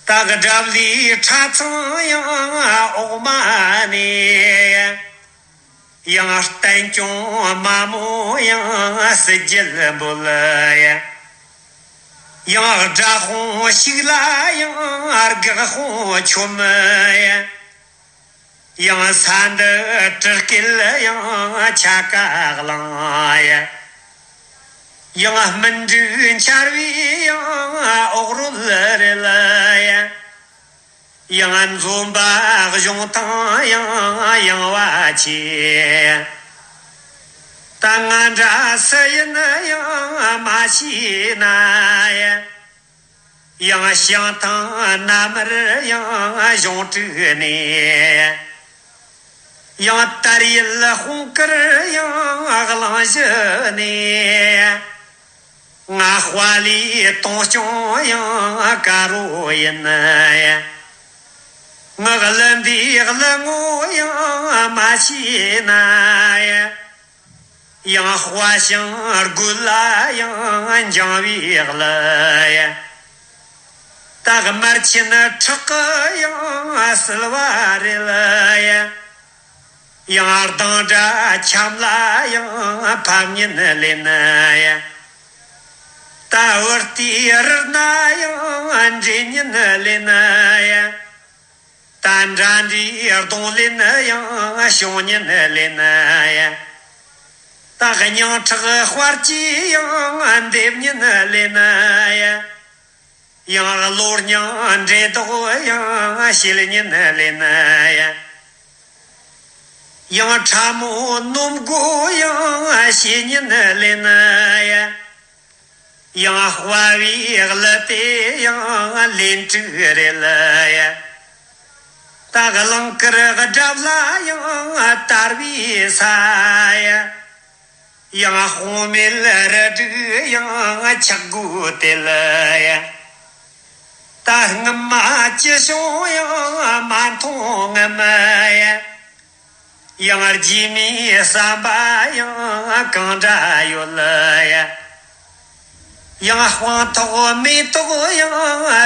སྟག་སྒྲ་བླའི་ཁྲ་ཚང་ཡང་འོག་མ་ནས། ཡང་བསྟན་སྐྱོང་དམའ་མོ་ཡང་སྲིད་རྒྱལ་འབོད། ཡང་དགྲ་དཔུང་ཞིག་ལ་ཡང་སྒེག་དཔུང་ཆོམ། ཡང་ས་འདི་གྲུ་སྐེད་ཡང་ཆ་ག་གླང་། ཡང་སྨིན་དྲུག་འཆར་བའི་ཡང་འོག་རོལ་རེད། ཡང་འཛོམས་པ་གཞུང་ཐང་ཡང་ཡངས་པ་ཆེ། ད་ང་འདྲ་སུ་ཡིན་ཡང་མ་ཤེས་ན་ཡ། ཡང་བྱང་ཐང་མནའ་མར་ཡང་གཞུང་དྲུག་ནས། ཡང་དར་ཡུལ་དཔུང་དཀར་ཡང་གླིང་བཞི་ནས། ང་དཔའ་ལི་དོང་སྐྱོང་ཡང་དཀར་རོ་ཡིན་ཡ། ངག་གླུ་འདིའི་གླུ་ངོ་ཡང་མ་ཤེས་ན་ཡ། ཡང་དཔའ་ཞིང་རྒོད་ལ་ཡང་འཇང་བའི་གླུ་ཡ། ད་དམར་ཆེན་ཁྲག་གི་ཡང་བསིལ་བ་རེད་ཡ། ཡང་གདངས་སྒྲ་འཆམ་ལ་ཡང་ཕམ་ཉིན་ལེན་ཡ། ད་བུ་རྟའི་རུ་སྣ་ཡང་འདྲེན་ཉིན་ལེན་ཡ། ད་འདྲ་འདྲའི་གདོང་ལེན་ཡང་བྱུང་ཉིན་ལེན་ཡ། ད་སྙིང་ཁྲག་དཔལ་གྱི་ཡང་འདེབས་ཉིན་ལེན་ཡ། ཡང་གློ་སྙིང་འདྲེ་དོག་ཡང་བྱེད་ཉིན་ལེན་ཡ། ཡང་ཕྲ་མོ་ནོམ་མགོ་ཡང་བྱེད་ཉིན་ལེན་ཡ། ཡང་དཔའ་བའི་གླུ་དེ་ཡང་ལན་དྲུག་རེད་ཡ། ད་གླིང་དཀར་དགྲ་ལ་ཡང་དར་བའི་ས་ཡ། ཡང་དཔུང་མེད་རི་དྲུག་ཡང་ཆག་སྒོ་དེ་ལ་ཡ། ད་སྔུན་མ་ཅི་བྱུང་ཡང་མ་མཐོང་ངམ་ཡ། ཡང་རྗེས་མའི་བསམ་པ་ཡང་གང་འདྲ་ཡོད་ལ་ཡ། ཡང་དཔང་ཐོགས་མེ་ཏོག་ཡང་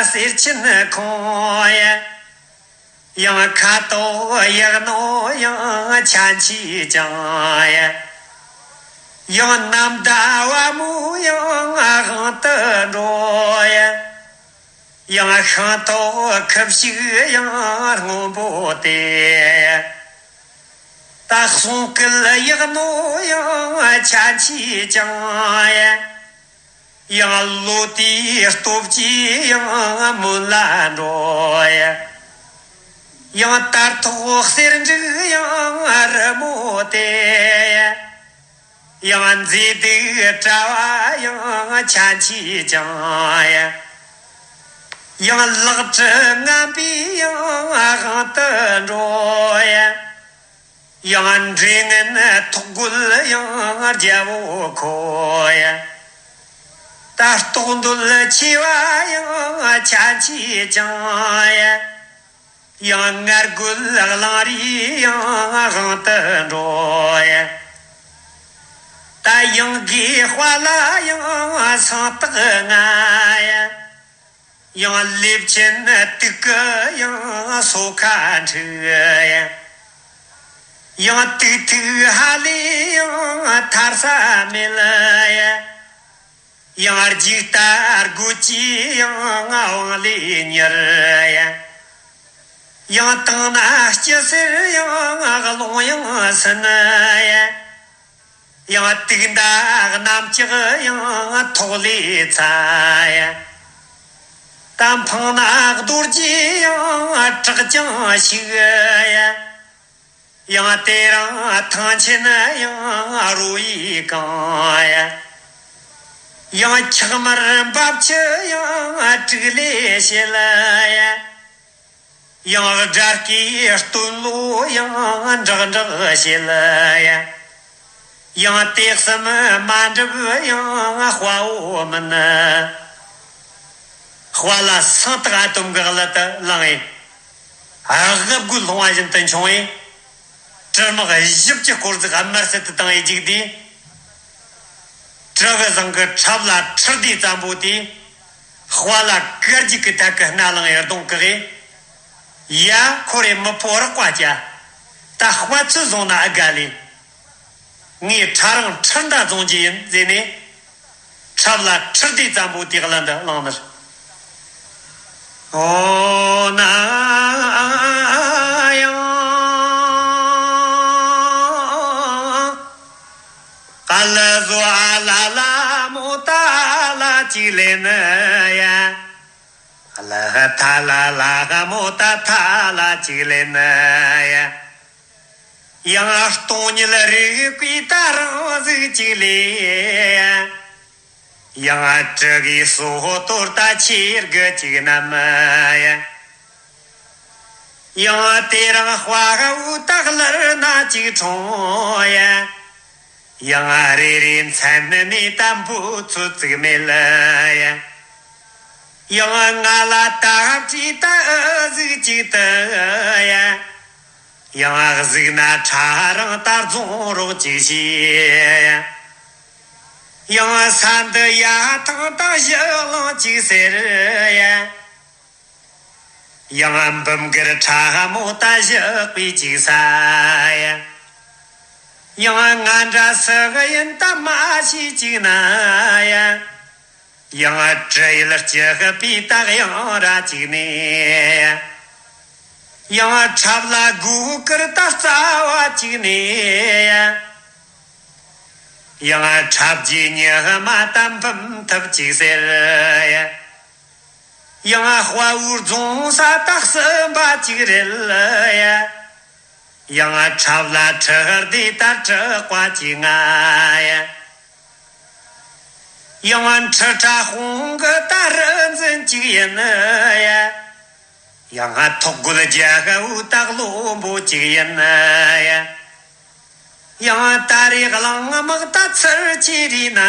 གསེར་ཆེན་ཁོང་ཡ། ཡང་ཁ་དོག་ཡག་ནོ་ཡང་ཆ་མཆིས་ཀྱང་ཡ། ཡང་ནམ་ཟླ་བ་མོ་ཡང་དབང་དུ་འགྲོ་ཡ། ཡང་ཤིང་ཐོག་ཁུ་བྱུག་ཡང་སྔོན་པོ་སྟེ། ད་གསུང་སྐད་ཡག་ནོ་ཡང་ཆ་མཆིས་ཀྱང་ཡ། ཡང་ལོ་དེའི་སྟོབས་ཀྱིས་ཡང་མོན་ལ་འགྲོ་ཡ། ཡང་དར་ཐོག་གསེར་འབྲུག་ཡང་རི་མོ་སྟེ། ཡང་མཛེས་སྡུག་དྲ་བ་ཡང་ཆ་མཆིས་ཀྱང་ཡ། ཡང་ལག་བྲིས་ངན་པའི་ཡང་དབང་དུ་འགྲོ་ཡ། ཡང་འདྲེ་ངན་ཐོག་རྒོལ་ཡང་རྒྱལ་པོ་ཁོ་ཡ། ད་ལྟོགས་འདོད་ཆེ་བ་ཡང་ཆ་མཆིས་ཀྱང་ཡ། ཡང་ངར་རྒོལ་གླང་རིས་ཡང་དབང་དུ་འགྲོ་ཡ། ད་ཡང་དགེ་དཔའ་ལ་ཡང་སངས་རྟགས་ང་ཡ། ཡང་ལེབ་ཆེན་དུག་གི་ཡང་སོ་ཁ་འཁྲུ་ཡ། ཡང་དུག་ཐུག་ཧ་ལས་ཡང་ཐར་ས་མེད་ལ་ཡ། ཡང་རྒྱུག་རྟ་རྒོད་ཀྱི་ཡང་དབང་ལས་ཉེར་ཡ། ཡང་བཏང་ན་སྐྱི་སེར་ཡང་རླུང་ཡང་སུན་ཡ། ཡང་དུག་མདའ་གནམ་ལྕགས་ཡང་ཐོག་ལས་ཚ་ཡ། ད་འཕངས་ན་རྡོ་རྗེ་ཡང་བྲག་ཀྱང་ཞིག་ཡ། ཡང་དེ་རིང་ཐང་ཆེན་ཡང་རོ་ཡིས་གང་ཡ། ཡང་འཁྱགས་མར་འབབ་ཆུ་ཡང་དྲུག་ལས་བྱེད་ལ་ཡ། ཡང་དགྲ་བགེགས་སྟོན་ལོ་ཡང་འདྲག་འདྲག་བྱེད་ལ་ཡ། ཡང་དེ་གསུམ་མ་འགྲུབ་ཡང་དཔའ་བོ་མིན། དཔའ་ལ་སངས་རྟགས་ཨ་དོམ་གི་གླུ་དེ་བླངས་ཡིན། དབུ་དགུ་ལྷུང་བ་བཞིན་དུ་འཁྱོངས་ཡིན། གྲི་དམག་བཞི་བཅུ་སྐོར་ཟིག་དམར་སེར་དུ་བཏང་ཡི་རྒྱུག་དུས། གྲི་གུ་བཟང་གི་ཁྲབ་ལ་ཁྲི་ལྡེ་ཙམ་པོ་དེ། དཔའ་ལ་དཀར་རྒྱུག་གི་ཐད་ཀྱི་སྣ་ལངས་ཡར་གདོང་བཀག་ཡི། ཡ་ཁོ་རེ་མི་ཕོ་རག་པ་སྐྱ། ད་དཔའ་ཚོད་བཟུང་ན་ཨ་དགའ་ལེ། ངས་ཁྲ་རང་ཁྲི་མདའ་རྫོང་རྒྱུ་ཡིན་ཟེར་ནས། ཁྲབ་ལ་ཁྲི་ལྡེ་ཙམ་པོ་དེ་གླུ་འདི་བླངས་ནི། ཨོ་ན་ཡང་། ཀ་ལ་ཟོ་ཨ་ལ་ལ་མོ་ཏ་ལ་ཅིག་ལེན་ཡ། ལ་ཧ་ཐ་ལ་ལ་ཧ་མོ་ཏ་ཐ་ལ་ཅིག་ལེན་ཡ། ཡང་སྟོང་ཉིད་རིག་པའི་ད་རང་གཟུགས་གཅིག་ལས། ཡང་དྲི་གི་སོ་གཏོར་ད་ཆེར་གི་གཅིག་རྣམས། ཡང་དེ་རིང་དཔའ་བོ་ད་ལར་ན་གཅིག་འཁྲུངས། ཡང་རེ་རེ་མཚན་མེད་ད་འབོད་ཚོད་ཅིག་མེད། ཡང་ང་ལ་ད་བྲིས་ད་གཟུགས་གཅིག་ཏུ། ཡང་གཟུགས་ན་ཕྲ་རིང་ད་རྫོང་རོགས་གཅིག་བྱས། ཡང་ས་འདི་ཡ་ཐང་ད་བཞི་གླིང་གཅིག་ཟེར། ཡང་འབུམ་གར་ཕྲ་མོ་ད་བཞི་པའི་གཅིག་ས། ཡང་ང་འདྲ་སུ་གི་ཡིན་ད་མ་ཤེས་གཅིག་ན། ཡང་དྲི་ཡུལ་སྐྱི་པའི་ད་གཡང་ར་གཅིག་ནས། ཡང་འཁྲབ་ལ་དགོས་གར་ད་རྩ་བ་གཅིག་ནས། ཡང་འཁྲབ་རྗེས་ཉི་མ་ད་འབུམ་ཐུབ་གཅིག་ཟེར། ཡང་དཔའ་བོའི་རྫོང་ས་ད་གསུམ་པ་གཅིག་རེད། ཡང་འཁྲབ་ལ་ཁྲི་སྡེ་ད་གྲགས་པ་གཅིག་ང་། ཡང་ཁྲི་ཕྲག་དཔུང་གི་ད་རི་འཛིན་གཅིག་ཡིན། ཡང་ཐོག་རྒོད་རྒྱལ་བོ་ད་བློན་པོ་གཅིག་ཡིན། ཡང་ད་རེས་གླང་དམག་ད་ཚུར་ཆེ་རེ་ན།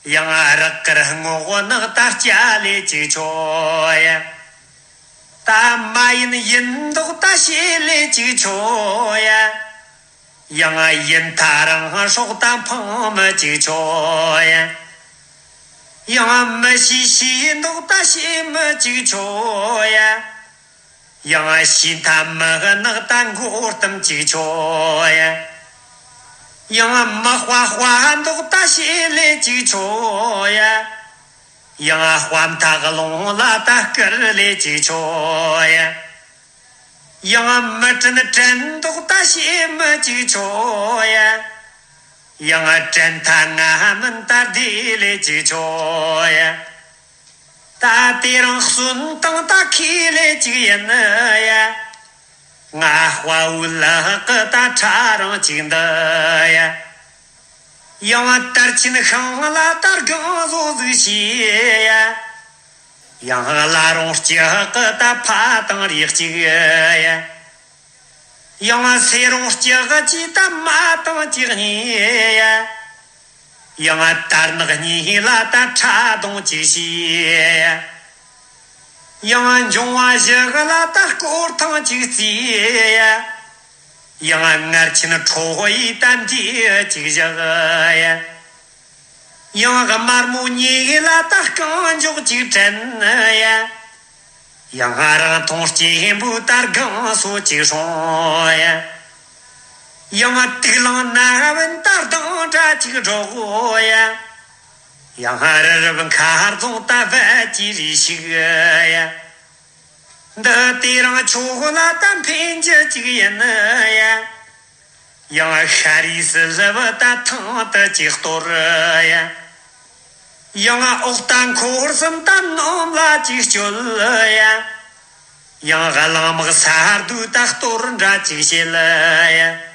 ཡང་རག་གར་སྔོག་ནག་ད་སྐྱ་ལས་གཅིག་ཆོག་ཡ། ད་མ་ཡིན་ཡིན་མདོག་ད་བྱེད་ལས་གཅིག་ཆོག་ཡ། ཡང་ཡིན་ད་རང་སྲོག་ད་འཕང་མི་གཅིག་ཆོག་ཡ། ཡང་མི་ཤེས་ཤེས་མདོག་ད་བྱེད་མི་གཅིག་ཆོག་ཡ། ཡང་ཤེས་མཐའ་མི་ནག་ད་མགོ་གཏམ་གཅིག་ཆོག་ཡ། ཡང་མི་དཔའ་དཔའ་མདོག་ད་བྱེད་ལས་གཅིག་ཆོག་ཡ། ཡང་དཔའ་མཐའ་རླུང་ལ་ད་སྐུར་ལས་གཅིག་ཆོག་ཡ། ཡང་མི་དྲན་དྲན་མདོག་ད་བྱེད་མི་གཅིག་ཆོག་ཡ། ཡང་དྲན་མཐའ་ང་མིན་ད་བདེ་ལས་གཅིག་ཆོག་ཡ། ད་དེ་རིང་གསོན་དང་ད་ཁེ་ལས་གཅིག་ཡིན་ཡ། ང་དཔའ་བོའི་ལག་གི་ད་ཕྲ་རིང་གཅིག་འདི་ཡ། ཡང་དར་ཆེན་ཤིང་ལ་ད་སྒང་བཟོ་ཟིག་བྱས་ཡ། ཡང་བླ་རུང་སྐྱི་གི་ད་ཕ་དང་རིགས་གཅིག་ཡ། ཡང་སེ་རུང་སྐྱི་གི་ཅི་ད་མ་དང་གཅིག་གཉིས་ཡ། ཡང་དར་ནག་གཉིས་ལ་ད་ཕྲ་གདོང་གཅིག་བྱས་ཡ། ཡང་འབྱུང་བ་བཞི་གི་ལ་ད་སྐོར་ཐང་གཅིག་བརྩིས་ཡ། ཡང་ངར་ཆེན་ཁྲོ་བོ་ཡི་ད་འདི་གཅིག་བཞག་ཡ། ཡང་དམར་མོ་གཉིས་ལ་ད་རྐང་མགྱོགས་གཅིག་དྲན་ཡ། ཡང་རང་མཐོང་སྐྱེས་བུ་ད་སྒང་སོ་གཅིག་སྲུང་ཡ། ཡང་དུག་རླངས་ན་བུན་ད་སྡང་དགྲ་གཅིག་སྒྲོག་ཡ། ཡང་རི་རབ་མཁར་རྫོང་ད་བད་ཀྱི་རི་ཞིག་ཡ། འདི་དེ་རིང་ཆོག་ལ་ད་འཕེན་རྒྱུ་གཅིག་ཡིན་ཡ། ཡང་ཤ་རིས་སུ་ལུ་བུ་ད་ཐང་དུ་གཅིག་གཏོར་ཡ། ཡང་འོག་ད་འཁོར་གསུམ་ད་སྣུམ་ལ་གཅིག་གཅོད་ཡ། ཡང་གླང་དམག་ས་རྡུལ་ད་གཏོར་འདྲ་གཅིག་བྱེད་ཡ།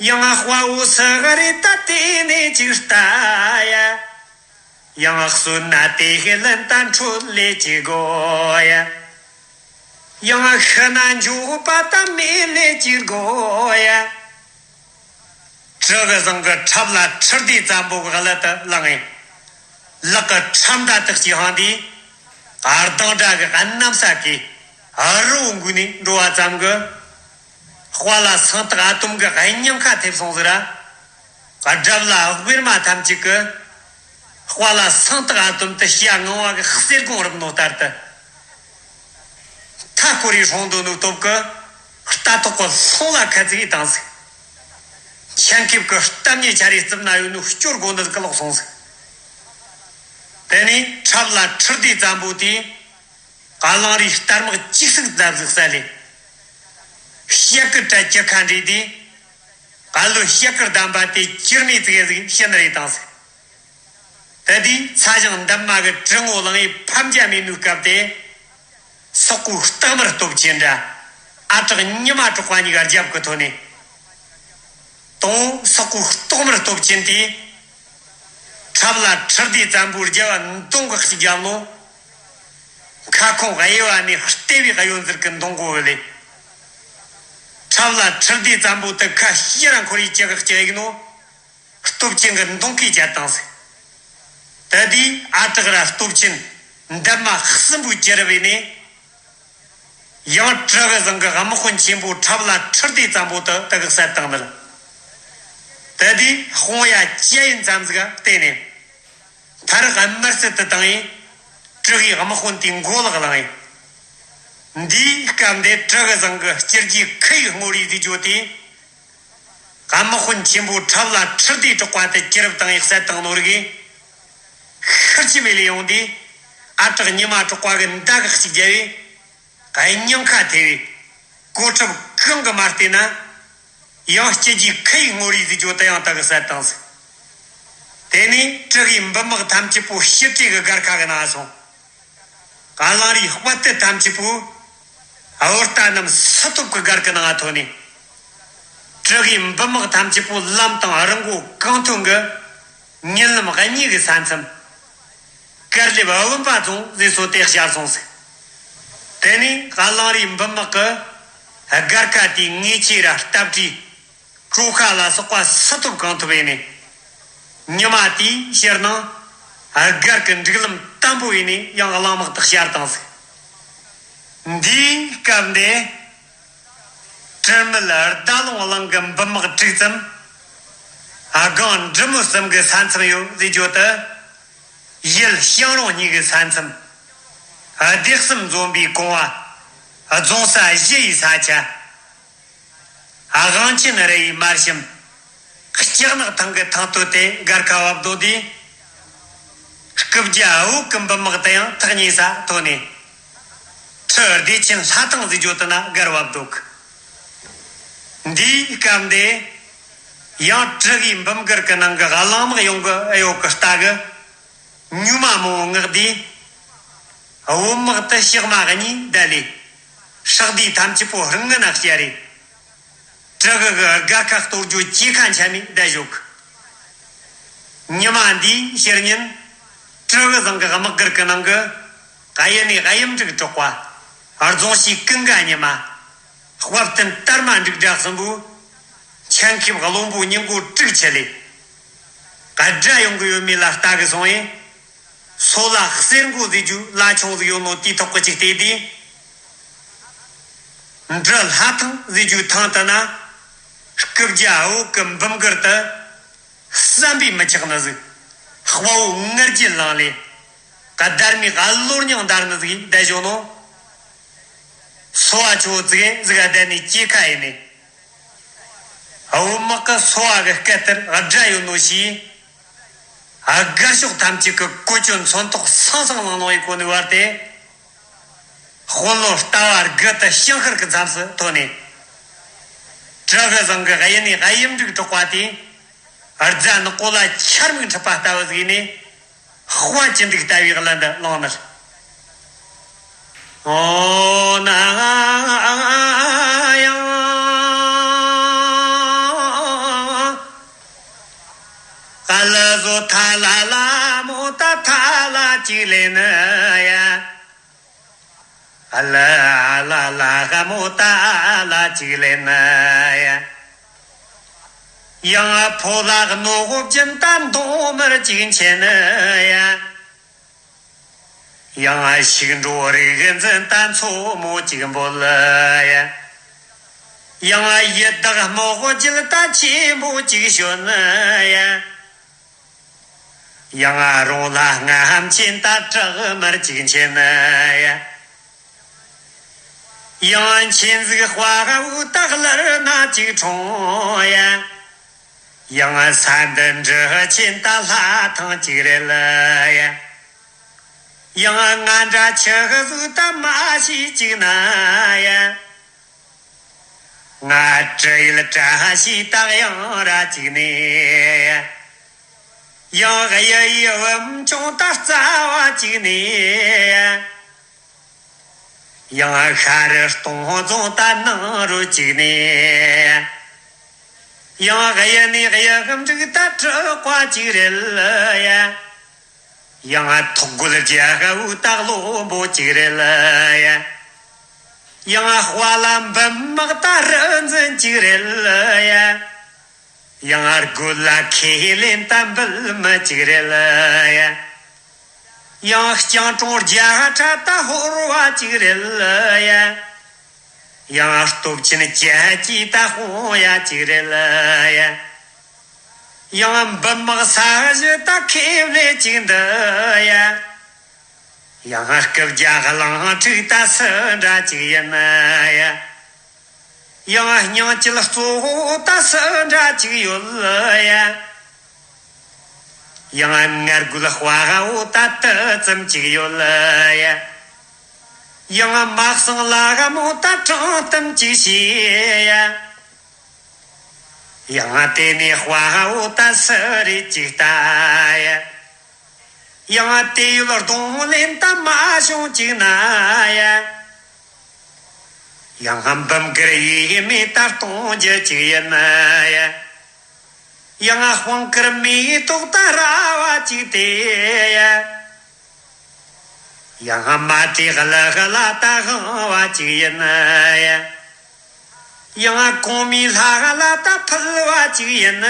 ཡང་དཔའ་བོ་སུ་ག་རེ་ད་དེ་ནས་གཅིག་ལྟ་ཡ། ཡང་གསོན་ན་དེ་ཤི་ལན་ད་འཕྲོད་ལས་ཀྱི་དགོས་ཡ། ཡང་ཤི་ན་འཇོག་པ་ད་མེད་ལས་ཀྱི་དགོས་ཡ། གྲི་གི་བཟང་གི་ཁྲབ་ལ་ཁྲི་ལྡེ་ཙམ་པོ་གི་གླུ་དུ་བླངས་ཡིན། ལག་གི་ཁྲམ་ད་དག་ཅིག་ཧང་དེ། ཨར་དང་འདྲ་གི་གནམ་ས་གི་ཨ་རུ་འགུ་ནས་འགྲོ་བ་ཙམ་གི། དཔའ་ལ་སང་སྟག་ཨ་དོམ་གི་སྙིང་ཁ་ཐེབས་སོང་ཟེར་ར། དགྲ་ལ་དབུས་མ་ཐམས་ཅད་ཀྱི། དཔའ་ལ་སང་སྟག་ཨ་དོམ་དུ་ཞྭ་ངང་བ་གི་གསེར་སྒོང་རུབ་ནོ་ལྟར་དུ། མཐའ་སྐོར་རེ་སྲུང་འདོད་ནོ་སྟོབས་ཀྱི། རྟ་ཐོག་གི་ལྷུང་ལ་ཁ་ཚིག་བཏང་ཟིག་ཆེན་ཁེབས་ཀྱི་གཏམ་ཉེ་ཆ་རེ་རྩིབ་ན་ཡོད་ནོ་སྐྱོར་དགོ་འདོད་ཀྱི་ལོག་སོང་ཟིག་དེ་ནས་ཁྲབ་ལ་ཁྲི་ལྡེ་ཙམ་པོ་དེ། ག་ལང་རིའི་རྟ་དམག་གཅིག་སུག་བརྡབ་ཟིག་ས་ལས། ཤེལ་དཀར་གྲལ་གྱི་ཁ་འདྲེས་དེ། ག་ལོ་ཤེལ་དཀར་བསྡམས་པ་དེ་ཅིར་མི་ཙིག་ཟིག་ཤི་ནི་རེད་བཏང་ཟིག་དེ་དུས་ཚ་ཞང་འདབ་མ་གི་གྲི་ངོ་ལང་ཡི་ཕམ་རྒྱ་མེད་ནུས་སྐབས་དེ། སོག་པོའི་སྟག་དམར་སྟོབས་ཆེན་འདྲ། ཨ་གྲགས་ཉི་མ་གྲགས་པ་གཉིས་ཀ་རྒྱབ་ཀྱི་ཐོག་ནས། དང་པོ་སོག་པོའི་ལྟོགས་མར་སྟོབས་ཆེན་དེས། ཁྲབ་ལ་ཁྲི་ལྡེ་བཙན་པོའི་རྒྱལ་བ་མདུང་གི་གཅིག་བརྒྱབ་ནོ། ཁ་ཁོང་གཡས་པ་ནས་ལྟེ་བའི་གཡོ་འཛུལ་གྱི་མདུང་མགོ་བོ་ལས། ཁྲབ་ལ་ཁྲི་ལྡེ་བཙན་པོ་དེ་ཁ་ཕྱིར་ར་འཁོར་ཡི་ཅི་ག་ཅི་ཡིག་ནོ། སྟོབས་ཆེན་གྱི་མདུང་གིས་བཅད་བཏང་ཟིག་དེ་དུས་ཨ་གྲགས་ར་སྟོབས་ཆེན་འདབ་མ་གསུམ་པོའི་ཅི་རུ་བས་ནས། ཡང་གྲི་གུ་བཟང་གི་དམག་དཔོན་ཆེན་པོ་ཁྲབ་ལ་ཁྲི་ལྡེ་བཙན་པོ་དེ་དེ་གི་བསད་བཏང་ནི་རེད། དེ་དུས་དཔུང་ཡ་ཅི་ཡིན་ཙམ་ཟིག་ག་བལྟས་ནས། མཐའ་རག་དམར་སེར་དུ་བཏང་ཡིན། གྲི་གུའི་དམག་དཔོན་དེའི་མགོ་ལག་བླངས་ཡིན། འདིའི་སྐབས་འདི་གྲི་གུ་བཟང་གི་སྐྱེར་རྒྱུའི་ཁུ་ཡིས་རྔོ་རེ་ཟིག་བརྗོད་དེ། དམག་དཔོན་ཆེན་པོ་ཁྲབ་ལ་ཁྲི་ལྡེ་གྲགས་པ་དེ་ཅི་རུ་བཏང་ཡིན་བསད་བཏང་ནོ་རིགས། ཤར་ཕྱི་མེ་ལས་ཡོང་དུས། ཨ་གྲགས་ཉི་མ་གྲགས་པ་གི་མདའ་གི་གཅིག་བརྒྱབ་པས། སྙིང་ཁ་ཐེ་བས། གོ་ཁྲབ་གང་གི་མ་བལྟས་ན། ཡང་སྐྱེར་རྒྱུའི་ཁུ་ཡིས་རྔོ་རེ་ཟིག་བརྗོད་དེ་ཡང་དེ་གི་བསད་བཏང་ཟིག་དེ་ནས་གྲི་གུའི་འབུམ་དམག་ཐམས་ཅད་པོ་ཕྱི་བྲོས་གི་སྒར་ཁ་གི་ནང་སོང་། གླང་རིའི་དཔའ་རྟུལ་ཐམས་ཅད་པོ། བུ་རྟ་རྣམས་སྲི་ཐོབ་ཀྱི་སྒར་གྱི་ནང་ཐོན་ནས། གྲི་གུའི་འབུམ་དམག་ཐམས་ཅད་པོ་ལམ་དང་རི་མགོ་གང་ཐོན་གྱི། ཉིན་ལམ་གཉིས་ཀྱི་ས་མཚམས། དཀར་ལེབ་བུམ་པ་རྫོང་ཟེར་སོ་དེ་ཤར་སོང་ཟིག་དེ་ནས་གླང་རིའི་འབུམ་དམག་གི། སྒར་ཁ་དེའི་ངོས་ཆེ་ར་སྟབས་བྲིས། གྲོ་ཁ་ལ་སོགས་པ་སྲི་ཐོབ་གང་ཐུབ་ཡིན་ནས། ཉི་མ་དེའི་ཕྱིར་ནང་། སྒར་གྱི་འགྲིག་ལམ་དམ་པོ་ཡིན་ནས་ཡང་གླང་དམག་དག་བཤར་བཏང་ཟིག་འདིའི་སྐབས་འདི། དྲི་མེད་ཟླ་ལོང་གླིང་གི་འབུམ་དམག་དྲུག་ཙམ། སྒང་འབྲི་མོ་གསུམ་གྱི་ས་མཚམས་ཡོད་ཟེར་རྒྱུ་དུ། ཡུལ་ཞང་རོང་གཉིས་ཀྱི་ས་མཚམས། སྡེ་གསུམ་འཛོམས་པའི་གོང་བ། རྫོང་ས་བཞི་ཡི་ས་ཆ། དབང་ཆེན་རི་ཡི་དམར་ཞིང་། ལྕགས་ནག་ཐང་གི་ཐང་སྟོད་དེ་སྒར་ཁ་བབས་རྡོ་དེ། སྐུ་བརྒྱ་འོག་གི་འབུམ་དམག་དེ་ཡང་ཐག་ཉེ་ས་ཐོན་ནས། ཁྲི་བདེ་ཆེན་ལྷ་ཐང་ཟེར་རྒྱུ་དེ་ན་སྒར་བབས་འདུག་འདིའི་སྐབས་འདི། ཡང་གྲི་གུའི་འབུམ་སྒར་གྱི་ནང་གི་གླང་དམག་ཡོང་གི་ཨེ་ཡོད་གི་ལྟ་གི། ཉུ་མ་མང་བོ་མངགས་དུས། བུམ་དམག་དེ་ཕྱག་མ་གཉིས་བསྡད་ལས། ཧྲག་བདེ་ཐམས་ཅད་པོ་རིང་ངུ་ན་བཤད་རེད། གྲི་གུ་གི་སྒར་ཁ་གཏོར་རྒྱུ་གྱེས་ཁ་འཆམ་མེད་བསྡད་བཞུགས། ཉི་མ་འདིའི་ཕྱི་ཉིན། གྲི་གུ་བཟང་གི་དམག་སྒར་གྱི་ནང་གི། གཡུ་ནས་གཡུ་འབྲུག་གྲགས་པ། རྫོང་ཕྱིའི་ཀུན་དགའ་ཉི་མ། དཔལ་བསྟན་དར་མ་འབྲུག་སྒྲ་གསུམ་པོ། ཆེན་ཁེབས་བློན་པོ་ཉིན་གོ་དྲུག་ཆད་ལས། ག་དགྲ་ཡོང་གི་ཡོད་མེད་ལ་ལྟ་གི་སོང་ངས། སོ་ལ་གསེར་མགོ་ཟེར་རྒྱུ་ལ་ཆུང་ཟིག་ཡོད་ནོ་དེའི་ཐོག་གི་ཅིག་བལྟས་དུས། འབྲི་ལྷ་ཐང་ཟེར་རྒྱུའི་ཐང་དུ་ན། སྐུ་བརྒྱ་འོག་གི་འབུམ་སྒར་དུ། བསམ་པས་མི་ཁྱབ་ནི་ཟིག་དཔའ་བོ་ངར་གྱིས་ལངས་ལས། ག་སྡར་མའི་ག་ལོར་མྱང་འདར་ནི་ཟིག་བསྡད་བཞག་ནོ། སོ་བ་ཆུ་བོ་ཙིག་གེ་ཟིག་ག་བསྡད་ནས་སྐྱེས་ཁ་ཡིན་ནས། བུམ་དམག་གི་སོ་བ་གི་སྐད་ལྟར་དགྲ་ཡོད་ནོ་ཞེས། སྒར་ཕྱོགས་ཐམས་ཅད་ཀྱི་གོ་ཆོད་མཚོན་ཐོག་སང་སང་ལང་ལང་ཡི་གོ་ནས་བར་དེ། དཔོན་སློབ་ལྟ་བ་དགུ་དེ་ཞིང་ཤར་གྱི་མཚམས་སུ་ཐོན་ནས། གྲི་གུ་བཟང་གི་གཡུ་ནས་གཡུ་འབྲུག་གྲགས་པ་དེས། རྫ་ནག་པོ་ལ་ཆར་མིག་འཁྲབ་པ་ལྟ་བུ་ཟིག་ནས། དཔའ་ཅི་འདུག་ལྟ་བུའི་ཀླད་འདི་ལངས་ནས། ཨོ་ན་ཡང་། ཨ་ལ་བཟོ་ཐ་ལ་ལ་མོ་ད་ཐ་ལ་ཅིག་ལེན་ཡ། ཨ་ལ་ཨ་ལ་ལ་ག་མོ་ད་ཨ་ལ་ཅིག་ལེན་ཡ། ཡང་ཕོ་ལག་ནོ་གོ་བྱིན་ད་མདོ་མར་ཅིག་མཁྱེན་ཡ། ཡང་ཤིག་འགྲོ་རིག་འཛིན་ད་མཚོ་མོ་ཅིག་འབོད་ཡ། ཡང་ཡི་དྭགས་རྨོག་བྱིལ་ད་ཆེན་པོ་ཅིག་ཞོན་ཡ། ཡང་རོང་ལ་རྔམ་ཆེན་ད་བྲག་དམར་ཅིག་མཁྱེན་ཡ། ཡང་མཁྱེན་གཟིགས་དཔའ་བོ་ད་གླར་ན་ཅིག་འཁྲུངས་ཡ། ཡང་ས་འདི་འབྲི་ཆེན་ད་ལྷ་ཐང་ཅིག་རེད་ཡ། ཡང་ང་འདྲ་ཆི་གཟུགས་ད་མ་ཤེས་ཅིག་ན་ཡ། ང་སྤྲུལ་ཡུལ་བཀྲ་ཤིས་རྟགས་ཡང་ར་གཅིག་ནས། ཡང་གཡུ་ཡི་བུམ་ཆུང་ད་རྩ་བ་གཅིག་ནས། ཡང་ཤར་སྟོང་རྫོང་ད་ནང་རུ་བཅུག་ནས། ཡང་གཡུ་ནས་གཡུ་འབྲུག་ད་དྲུག་པ་ཅིག་རེད་ཡ། ཡང་ཐོག་རྒོད་རྒྱལ་བོ་ད་བློན་པོ་ཅིག་རེད་ཡ། ཡང་དཔའ་ལ་འབུམ་དམག་ད་རུ་འཛིན་ཅིག་རེད་ཡ། ཡང་རྒོད་ལ་ཁས་ལེན་ད་འབུལ་མི་ཅིག་རེད་ཡ། ཡང་སྤྱང་གྲུང་རྒྱ་ཁྲ་ད་ཧོར་བ་ཅིག་རེད་ཡ། ཡང་སྟོབས་ཆེན་ཅན་གྱི་ད་དཔུང་ཡ་ཅིག་རེད་ཡ། ཡང་འབུམ་དམག་ས་གཞི་ད་ཁེབས་ལེ་ཅིག་འདུག་ཡ། ཡང་སྐུ་བརྒྱ་གླིང་ཕྲུག་ད་སུ་འདྲ་ཅིག་ཡིན་ཡ། ཡང་སྙིང་བཅུད་གཙོ་བོ་ད་སུ་འདྲ་ཅིག་ཡོད་ཡ། ཡང་ངར་རྒོད་དཔའ་བོ་ད་དུ་ཙམ་ཅིག་ཡོད་ཡ། ཡང་མ་གསང་ལ་མོ་ད་དྲང་གཏམ་ཅིག་བྱེད་ཡ། ཡང་དེ་ནས་དཔའ་བོ་ད་སུ་རེད་ཅིག་ལྟ་ཡ། ཡང་དེ་ཡུལ་གདོང་ལེན་ད་མ་བྱུང་ཅིག་ན་ཡ། ཡང་འབུམ་དཀར་ཡེ་མེད་ད་གཏོང་རྒྱུ་ཅིག་ཡིན་ཡ། ཡང་དཔུང་དཀར་མེ་ཏོག་ད་ར་བ་ཅིག་དེ་ཡ། ཡང་མ་དེ་གླུ་གླ་ད་དབང་བ་ཅིག་ཡིན་ཡ། ཡང་གོང་མའི་ལྷ་གླ་ད་ཕུལ་བ་ཅིག་ཡིན་ཡ།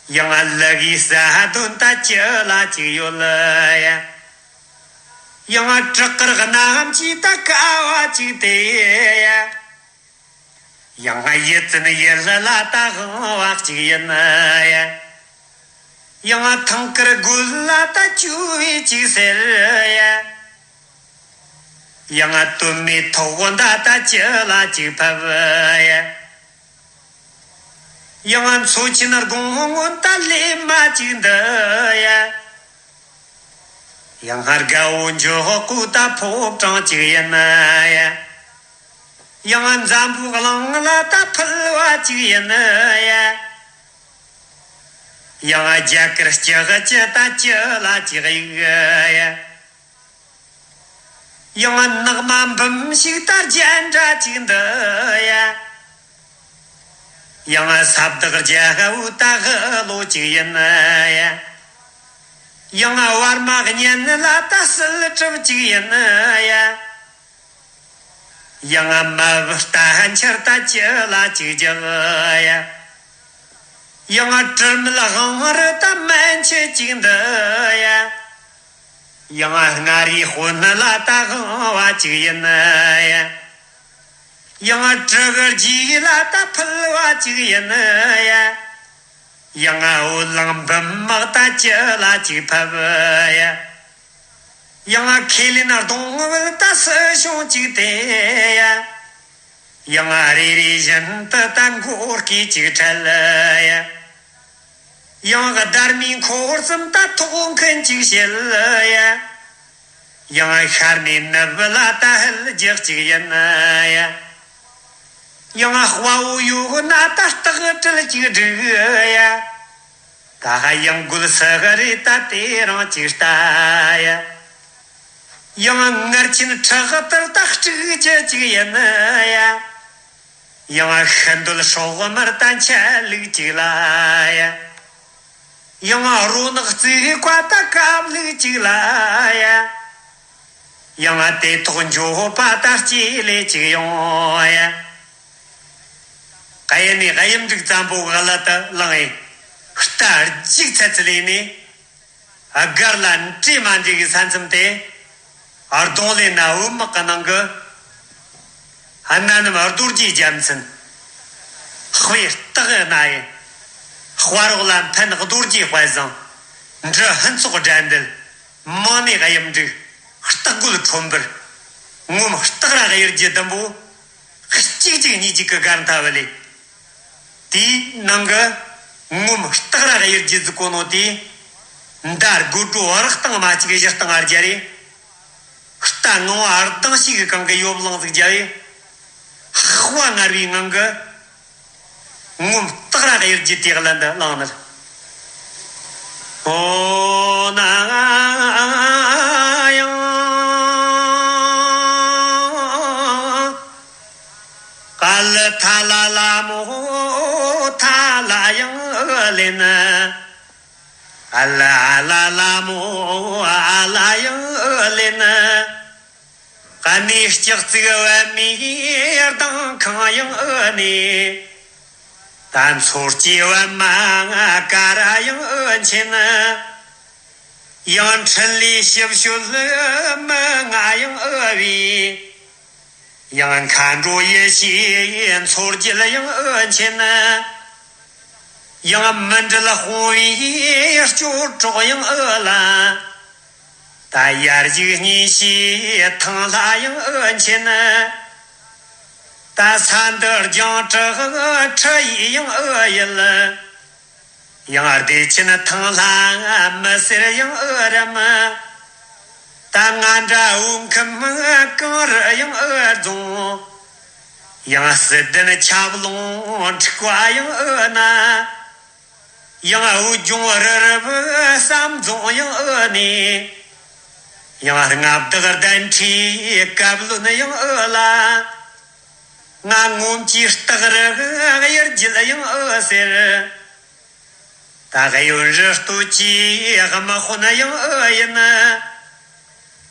ཡང་ལུ་གུའི་ས་དོན་ད་ཅི་ལ་ཅིག་ཡོད་ཡ། ཡང་བྲག་དཀར་གནམ་གྱི་ད་ཀ་བ་ཅིག་དེ་ཡ། ཡང་ཡིད་བརྟན་ཡིད་ལ་ད་དབང་བ་ཅིག་ཡིན་ཡ། ཡང་ཐང་དཀར་རྒོད་ལ་ད་བཅུ་བའི་ཅིག་ཟེར་ཡ། ཡང་དོན་མེད་ཐོག་འདའ་ད་ཅི་ལ་ཅིག་ཕབ་ཡ། ཡང་མཚོ་ཆེན་དགུང་སྔོན་ད་ལེ་མ་ཅིག་འདུག་ཡ། ཡང་དགའ་བོ་འཇོག་གོ་ད་ཕོ་བྲང་ཅིག་ཡིན་ཡ། ཡང་འཛམ་བུ་གླིང་ལ་ད་ཕུལ་བ་ཅིག་ཡིན་ཡ། ཡང་རྒྱ་གར་ལྕགས་ཀྱི་ད་ཅི་ལ་ཅིག་གཡུག་ཡ། ཡང་ནགས་མ་འབུམ་ཞིག་ད་རྒྱན་འདྲ་ཅིག་འདུག་ཡ། ཡང་ས་བདག་རྒྱལ་བོ་ད་དབུ་ལོ་ཅིག་ཡིན་ཡ། ཡང་བར་མ་གཉན་ལ་ད་སིལ་གྲིབ་ཅིག་ཡིན་ཡ། ཡང་མ་བུ་རྟ་འཕྱར་ད་ཅི་ལ་ཅིག་རྒྱག་ཡ། ཡང་དྲི་མེད་དབང་རི་ད་མན་ཆད་ཅིག་འདུག་ཡ། ཡང་མངའ་རིས་དཔོན་ལ་ད་དབང་བ་ཅིག་ཡིན་ཡ། ཡང་གྲི་གུ་རྗེས་ལ་ད་ཕུལ་བ་ཅིག་ཡིན་ཡ། ཡང་འོད་གླིང་འབུམ་དམག་ད་ཅི་ལ་ཅིག་ཕབ་ཡ། ཡང་ཁས་ལེན་གདུང་བུ་ད་སྲིད་གཞུང་ཅིག་དེ་ཡ། ཡང་རེ་རེ་བཞིན་དུ་ད་མགོ་སྐེ་ཅིག་ཁྲལ་ཡ། ཡང་སྡར་མའི་འཁོར་གསུམ་ད་ཐོག་མཁན་ཅིག་བྱེད་ཡ། ཡང་ཤར་ནས་ནུབ་ལ་ད་ཧལ་རྒྱག་ཅིག་ཡིན་ཡ། ཡང་དཔའ་བོ་ཡོད་ན་ད་སྟག་སྤྲེལ་ཅིག་སྒྲིག་ཡ། ད་ཧ་ཡང་རྒོད་ས་ག་རེ་ད་དེ་རང་ཅིག་ལྟ་ཡ། ཡང་ངར་ཆེན་ཁྲག་ལྟར་ད་དཀྲུག་རྒྱུ་ཅིག་ཡིན་ཡ། ཡང་ཤི་འདོད་སྲོག་དམར་ད་འཆལ་ལུགས་ཅིག་ལ་ཡ། ཡང་རོ་ནག་རྩིས་བཀའ་ད་དཀའ་ལུགས་ཅིག་ལ་ཡ། ཡང་དེ་ཐོག་འགྱོད་པ་ད་སྐྱེ་ལེ་ཅིག་ཡོང་ཡ། གཡུ་ནས་གཡུ་འབྲུག་ཙམ་པོ་ག་ལ་ད་ལངས་ཡིན། རྟ་རྒྱུག་ཚད་ཚད་ལས་ནས། སྒར་ལ་འདྲེས་མ་འདྲེས་ཀྱི་ས་མཚམས་དེ། གདོང་ལེན་ན་འོད་དམག་གི་ནང་གི། གནའ་ནམ་རྡོ་རྗེ་རྒྱལ་མཚན། དཔེ་སྟག་གི་སྣ་ཡི། དཔའ་རོགས་ལ་འཕེན་རྡོ་རྗེ་དཔལ་བཟང་། འབྲི་ཕུན་ཚོགས་དགྲ་འདུལ། མང་ནས་གཡུ་འབྲུག། སྟག་རྒོད་ཁྲོམ་འབུར། ངོམ་སྟག་ར་གཡུ་རྒྱུད་ལྡུམ་པོ། གཅིག་གཅིག་གཉིས་གཅིག་གི་སྒར་མཐའ་བུད་ལས། དེའི་ནང་གི་ངོམ་སྟག་ར་གཡུ་རྒྱུད་ཟིག་གོ་ནོ་དེ། མདའ་རྒོད་སྒྲོ་རག་སྟངས་མ་གཅིག་གཞི་སྟངས་ཨར་རྒྱ་རེ། རྟ་ངང་བ་ཨར་དང་ཞིག་གི་གང་གི་ཡོབ་ལང་ཟིག་རྒྱ་བས། ཧ་བ་ངར་བའི་ངང་གི། ངོམ་སྟག་ར་གཡུ་རྒྱུད་དེ་གླ་འདི་བླངས་ནི། ཨོ་ན་ཡང་། ལི་ཐ་ལ་ལ་མོ་ཐ་ལ་ཡང་ཨ་ལེ་ན། ཨ་ལ་ཨ་ལ་ལ་མོ་ཨ་ལ་ཡང་ཨ་ལེ་ན། གནས་ལྕགས་བཙུགས་པད་མའི་ལྡིང་ཁང་ཡང་ཨ་ནི། ད་མཚོ་སྐྱེས་པད་མ་ཀ་ར་ཡང་ཨ་མཁྱེན། ཡང་འཕྲིན་ལས་ཞིབ་དཔྱོད་མི་ང་ཡང་ཨ་བའི། ཡང་མཁའ་འགྲོ་ཡེ་ཤེས་མཚོ་རྒྱལ་ཡང་ཨ་མཁྱེན། ཡང་མི་འབྲལ་དཔུང་པའི་སྐྱོ་གྲོགས་ཡང་ཨ་ལ། ད་ཡར་གཞུག་གཉིས་ཀྱི་ཐང་ལྷ་ཡང་ཨ་མཁྱེན། ད་ས་འདི་རྒྱང་གྲགས་ཁྲི་ཡི་ཡང་ཨ་ཡུལ། ཡང་བདེ་ཆེན་ཐང་ལྷ་མི་སེར་ཡང་ཨ་རམ། ད་ང་འདྲ་འུ་ཁམས་གངས་རི་ཡང་ཨ་རྫོང་། ཡང་བསིལ་ལྡན་ཆབ་ཀླུང་འཁྲིག་པ་ཡང་ཨ་ན། ཡང་འུ་ལྗོངས་རི་རབ་ཟམ་རྫོང་ཡང་ཨ་ནི། ཡང་མངའ་བདག་གདན་ཁྲིའི་བཀའ་བློན་ཡང་ཨ་ལ། ང་ངོམ་གྱི་སྟག་རི་གཡུལ་རྒྱལ་ཡང་ཨ་ཟེར། ད་གཡོན་རི་སྟོད་ཀྱི་དམག་དཔོན་ཡང་ཨ་ཡིན།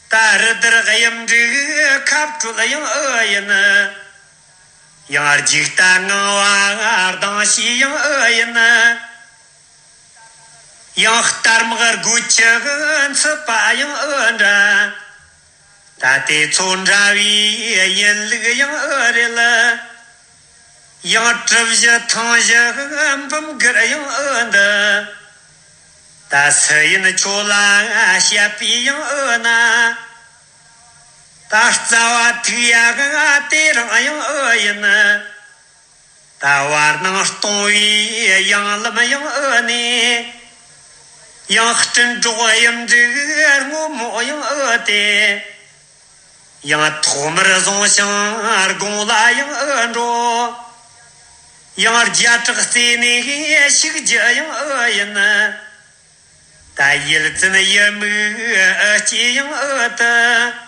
ད་རི་དར་གཡུ་འབྲུག་ཁ་སྤྲོད་ཡང་ཨ་ཡིན། ཡང་རྒྱུག་རྟ་ངང་པ་སྡང་ཞེས་ཡང་ཨ་ཡིན། ཡང་རྟ་དམག་རྒོད་ཀྱི་འཚུབ་པ་ཡང་ཨ་འདྲ། ད་དེ་ཚོ་འདྲ་བའི་ཡིན་ལུགས་ཡང་ཨ་རེད་ལ། ཡང་གྲུ་བཞི་ཐང་བཞི་འབུམ་སྒར་ཡང་ཨ་འདི། ད་སུ་ཡིན་ཁྱོད་ལ་བཤད་པའི་ཡང་ཨ་ན། ད་རྩ་བ་ཐུག་ཡ་ག་དེ་རང་ཡང་ཨ་ཡིན། ད་བར་སྣང་སྟོང་བའི་ཡང་ལམ་ཡང་ཨ་ནི། ཡང་སྤྲིན་གྲོགས་གཡུ་འབྲུག་སྔོན་མོ་ཡང་ཨ་དེ། ཡང་ཐོག་མར་བཟུང་ཞིང་དགུང་ལ་ཡང་ཨ་འགྲོ། ཡང་རྒྱ་བྲག་རྩེ་ནས་ཤུགས་རྒྱུ་ཡང་ཨ་ཡིན། ད་ཡུལ་བཙུན་ཡུལ་མིག་ཨ་སྐྱེ་ཡང་ཨ་ཏི།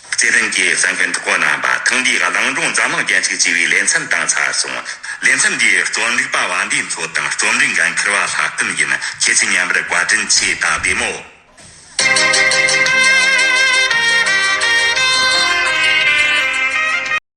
རྩེ་ལྡན་གྱི་གསན་མཁན་གྲོགས་པོ་རྣམ་པ། ཐེངས་འདིའི་གླིང་སྒྲུང་འཛམ་གླིང་རྒྱན་ཞིག་ཅེས་པའི་ལེ་ཚན་དང་ཚར་སོང་། ལེ་ཚན་འདིའི་རྩོམ་སྒྲིག་པ་བ་འདིའི་མཚོ་དང་རྩོམ་སྒྲིག་འགན་འཁུར་བ་ལྷག་བསྟན་ཡིན། ཁྱེད་ཚོས་མཉམ་པར་བཀའ་དྲིན་ཆེ། ད་བདེ་མོ།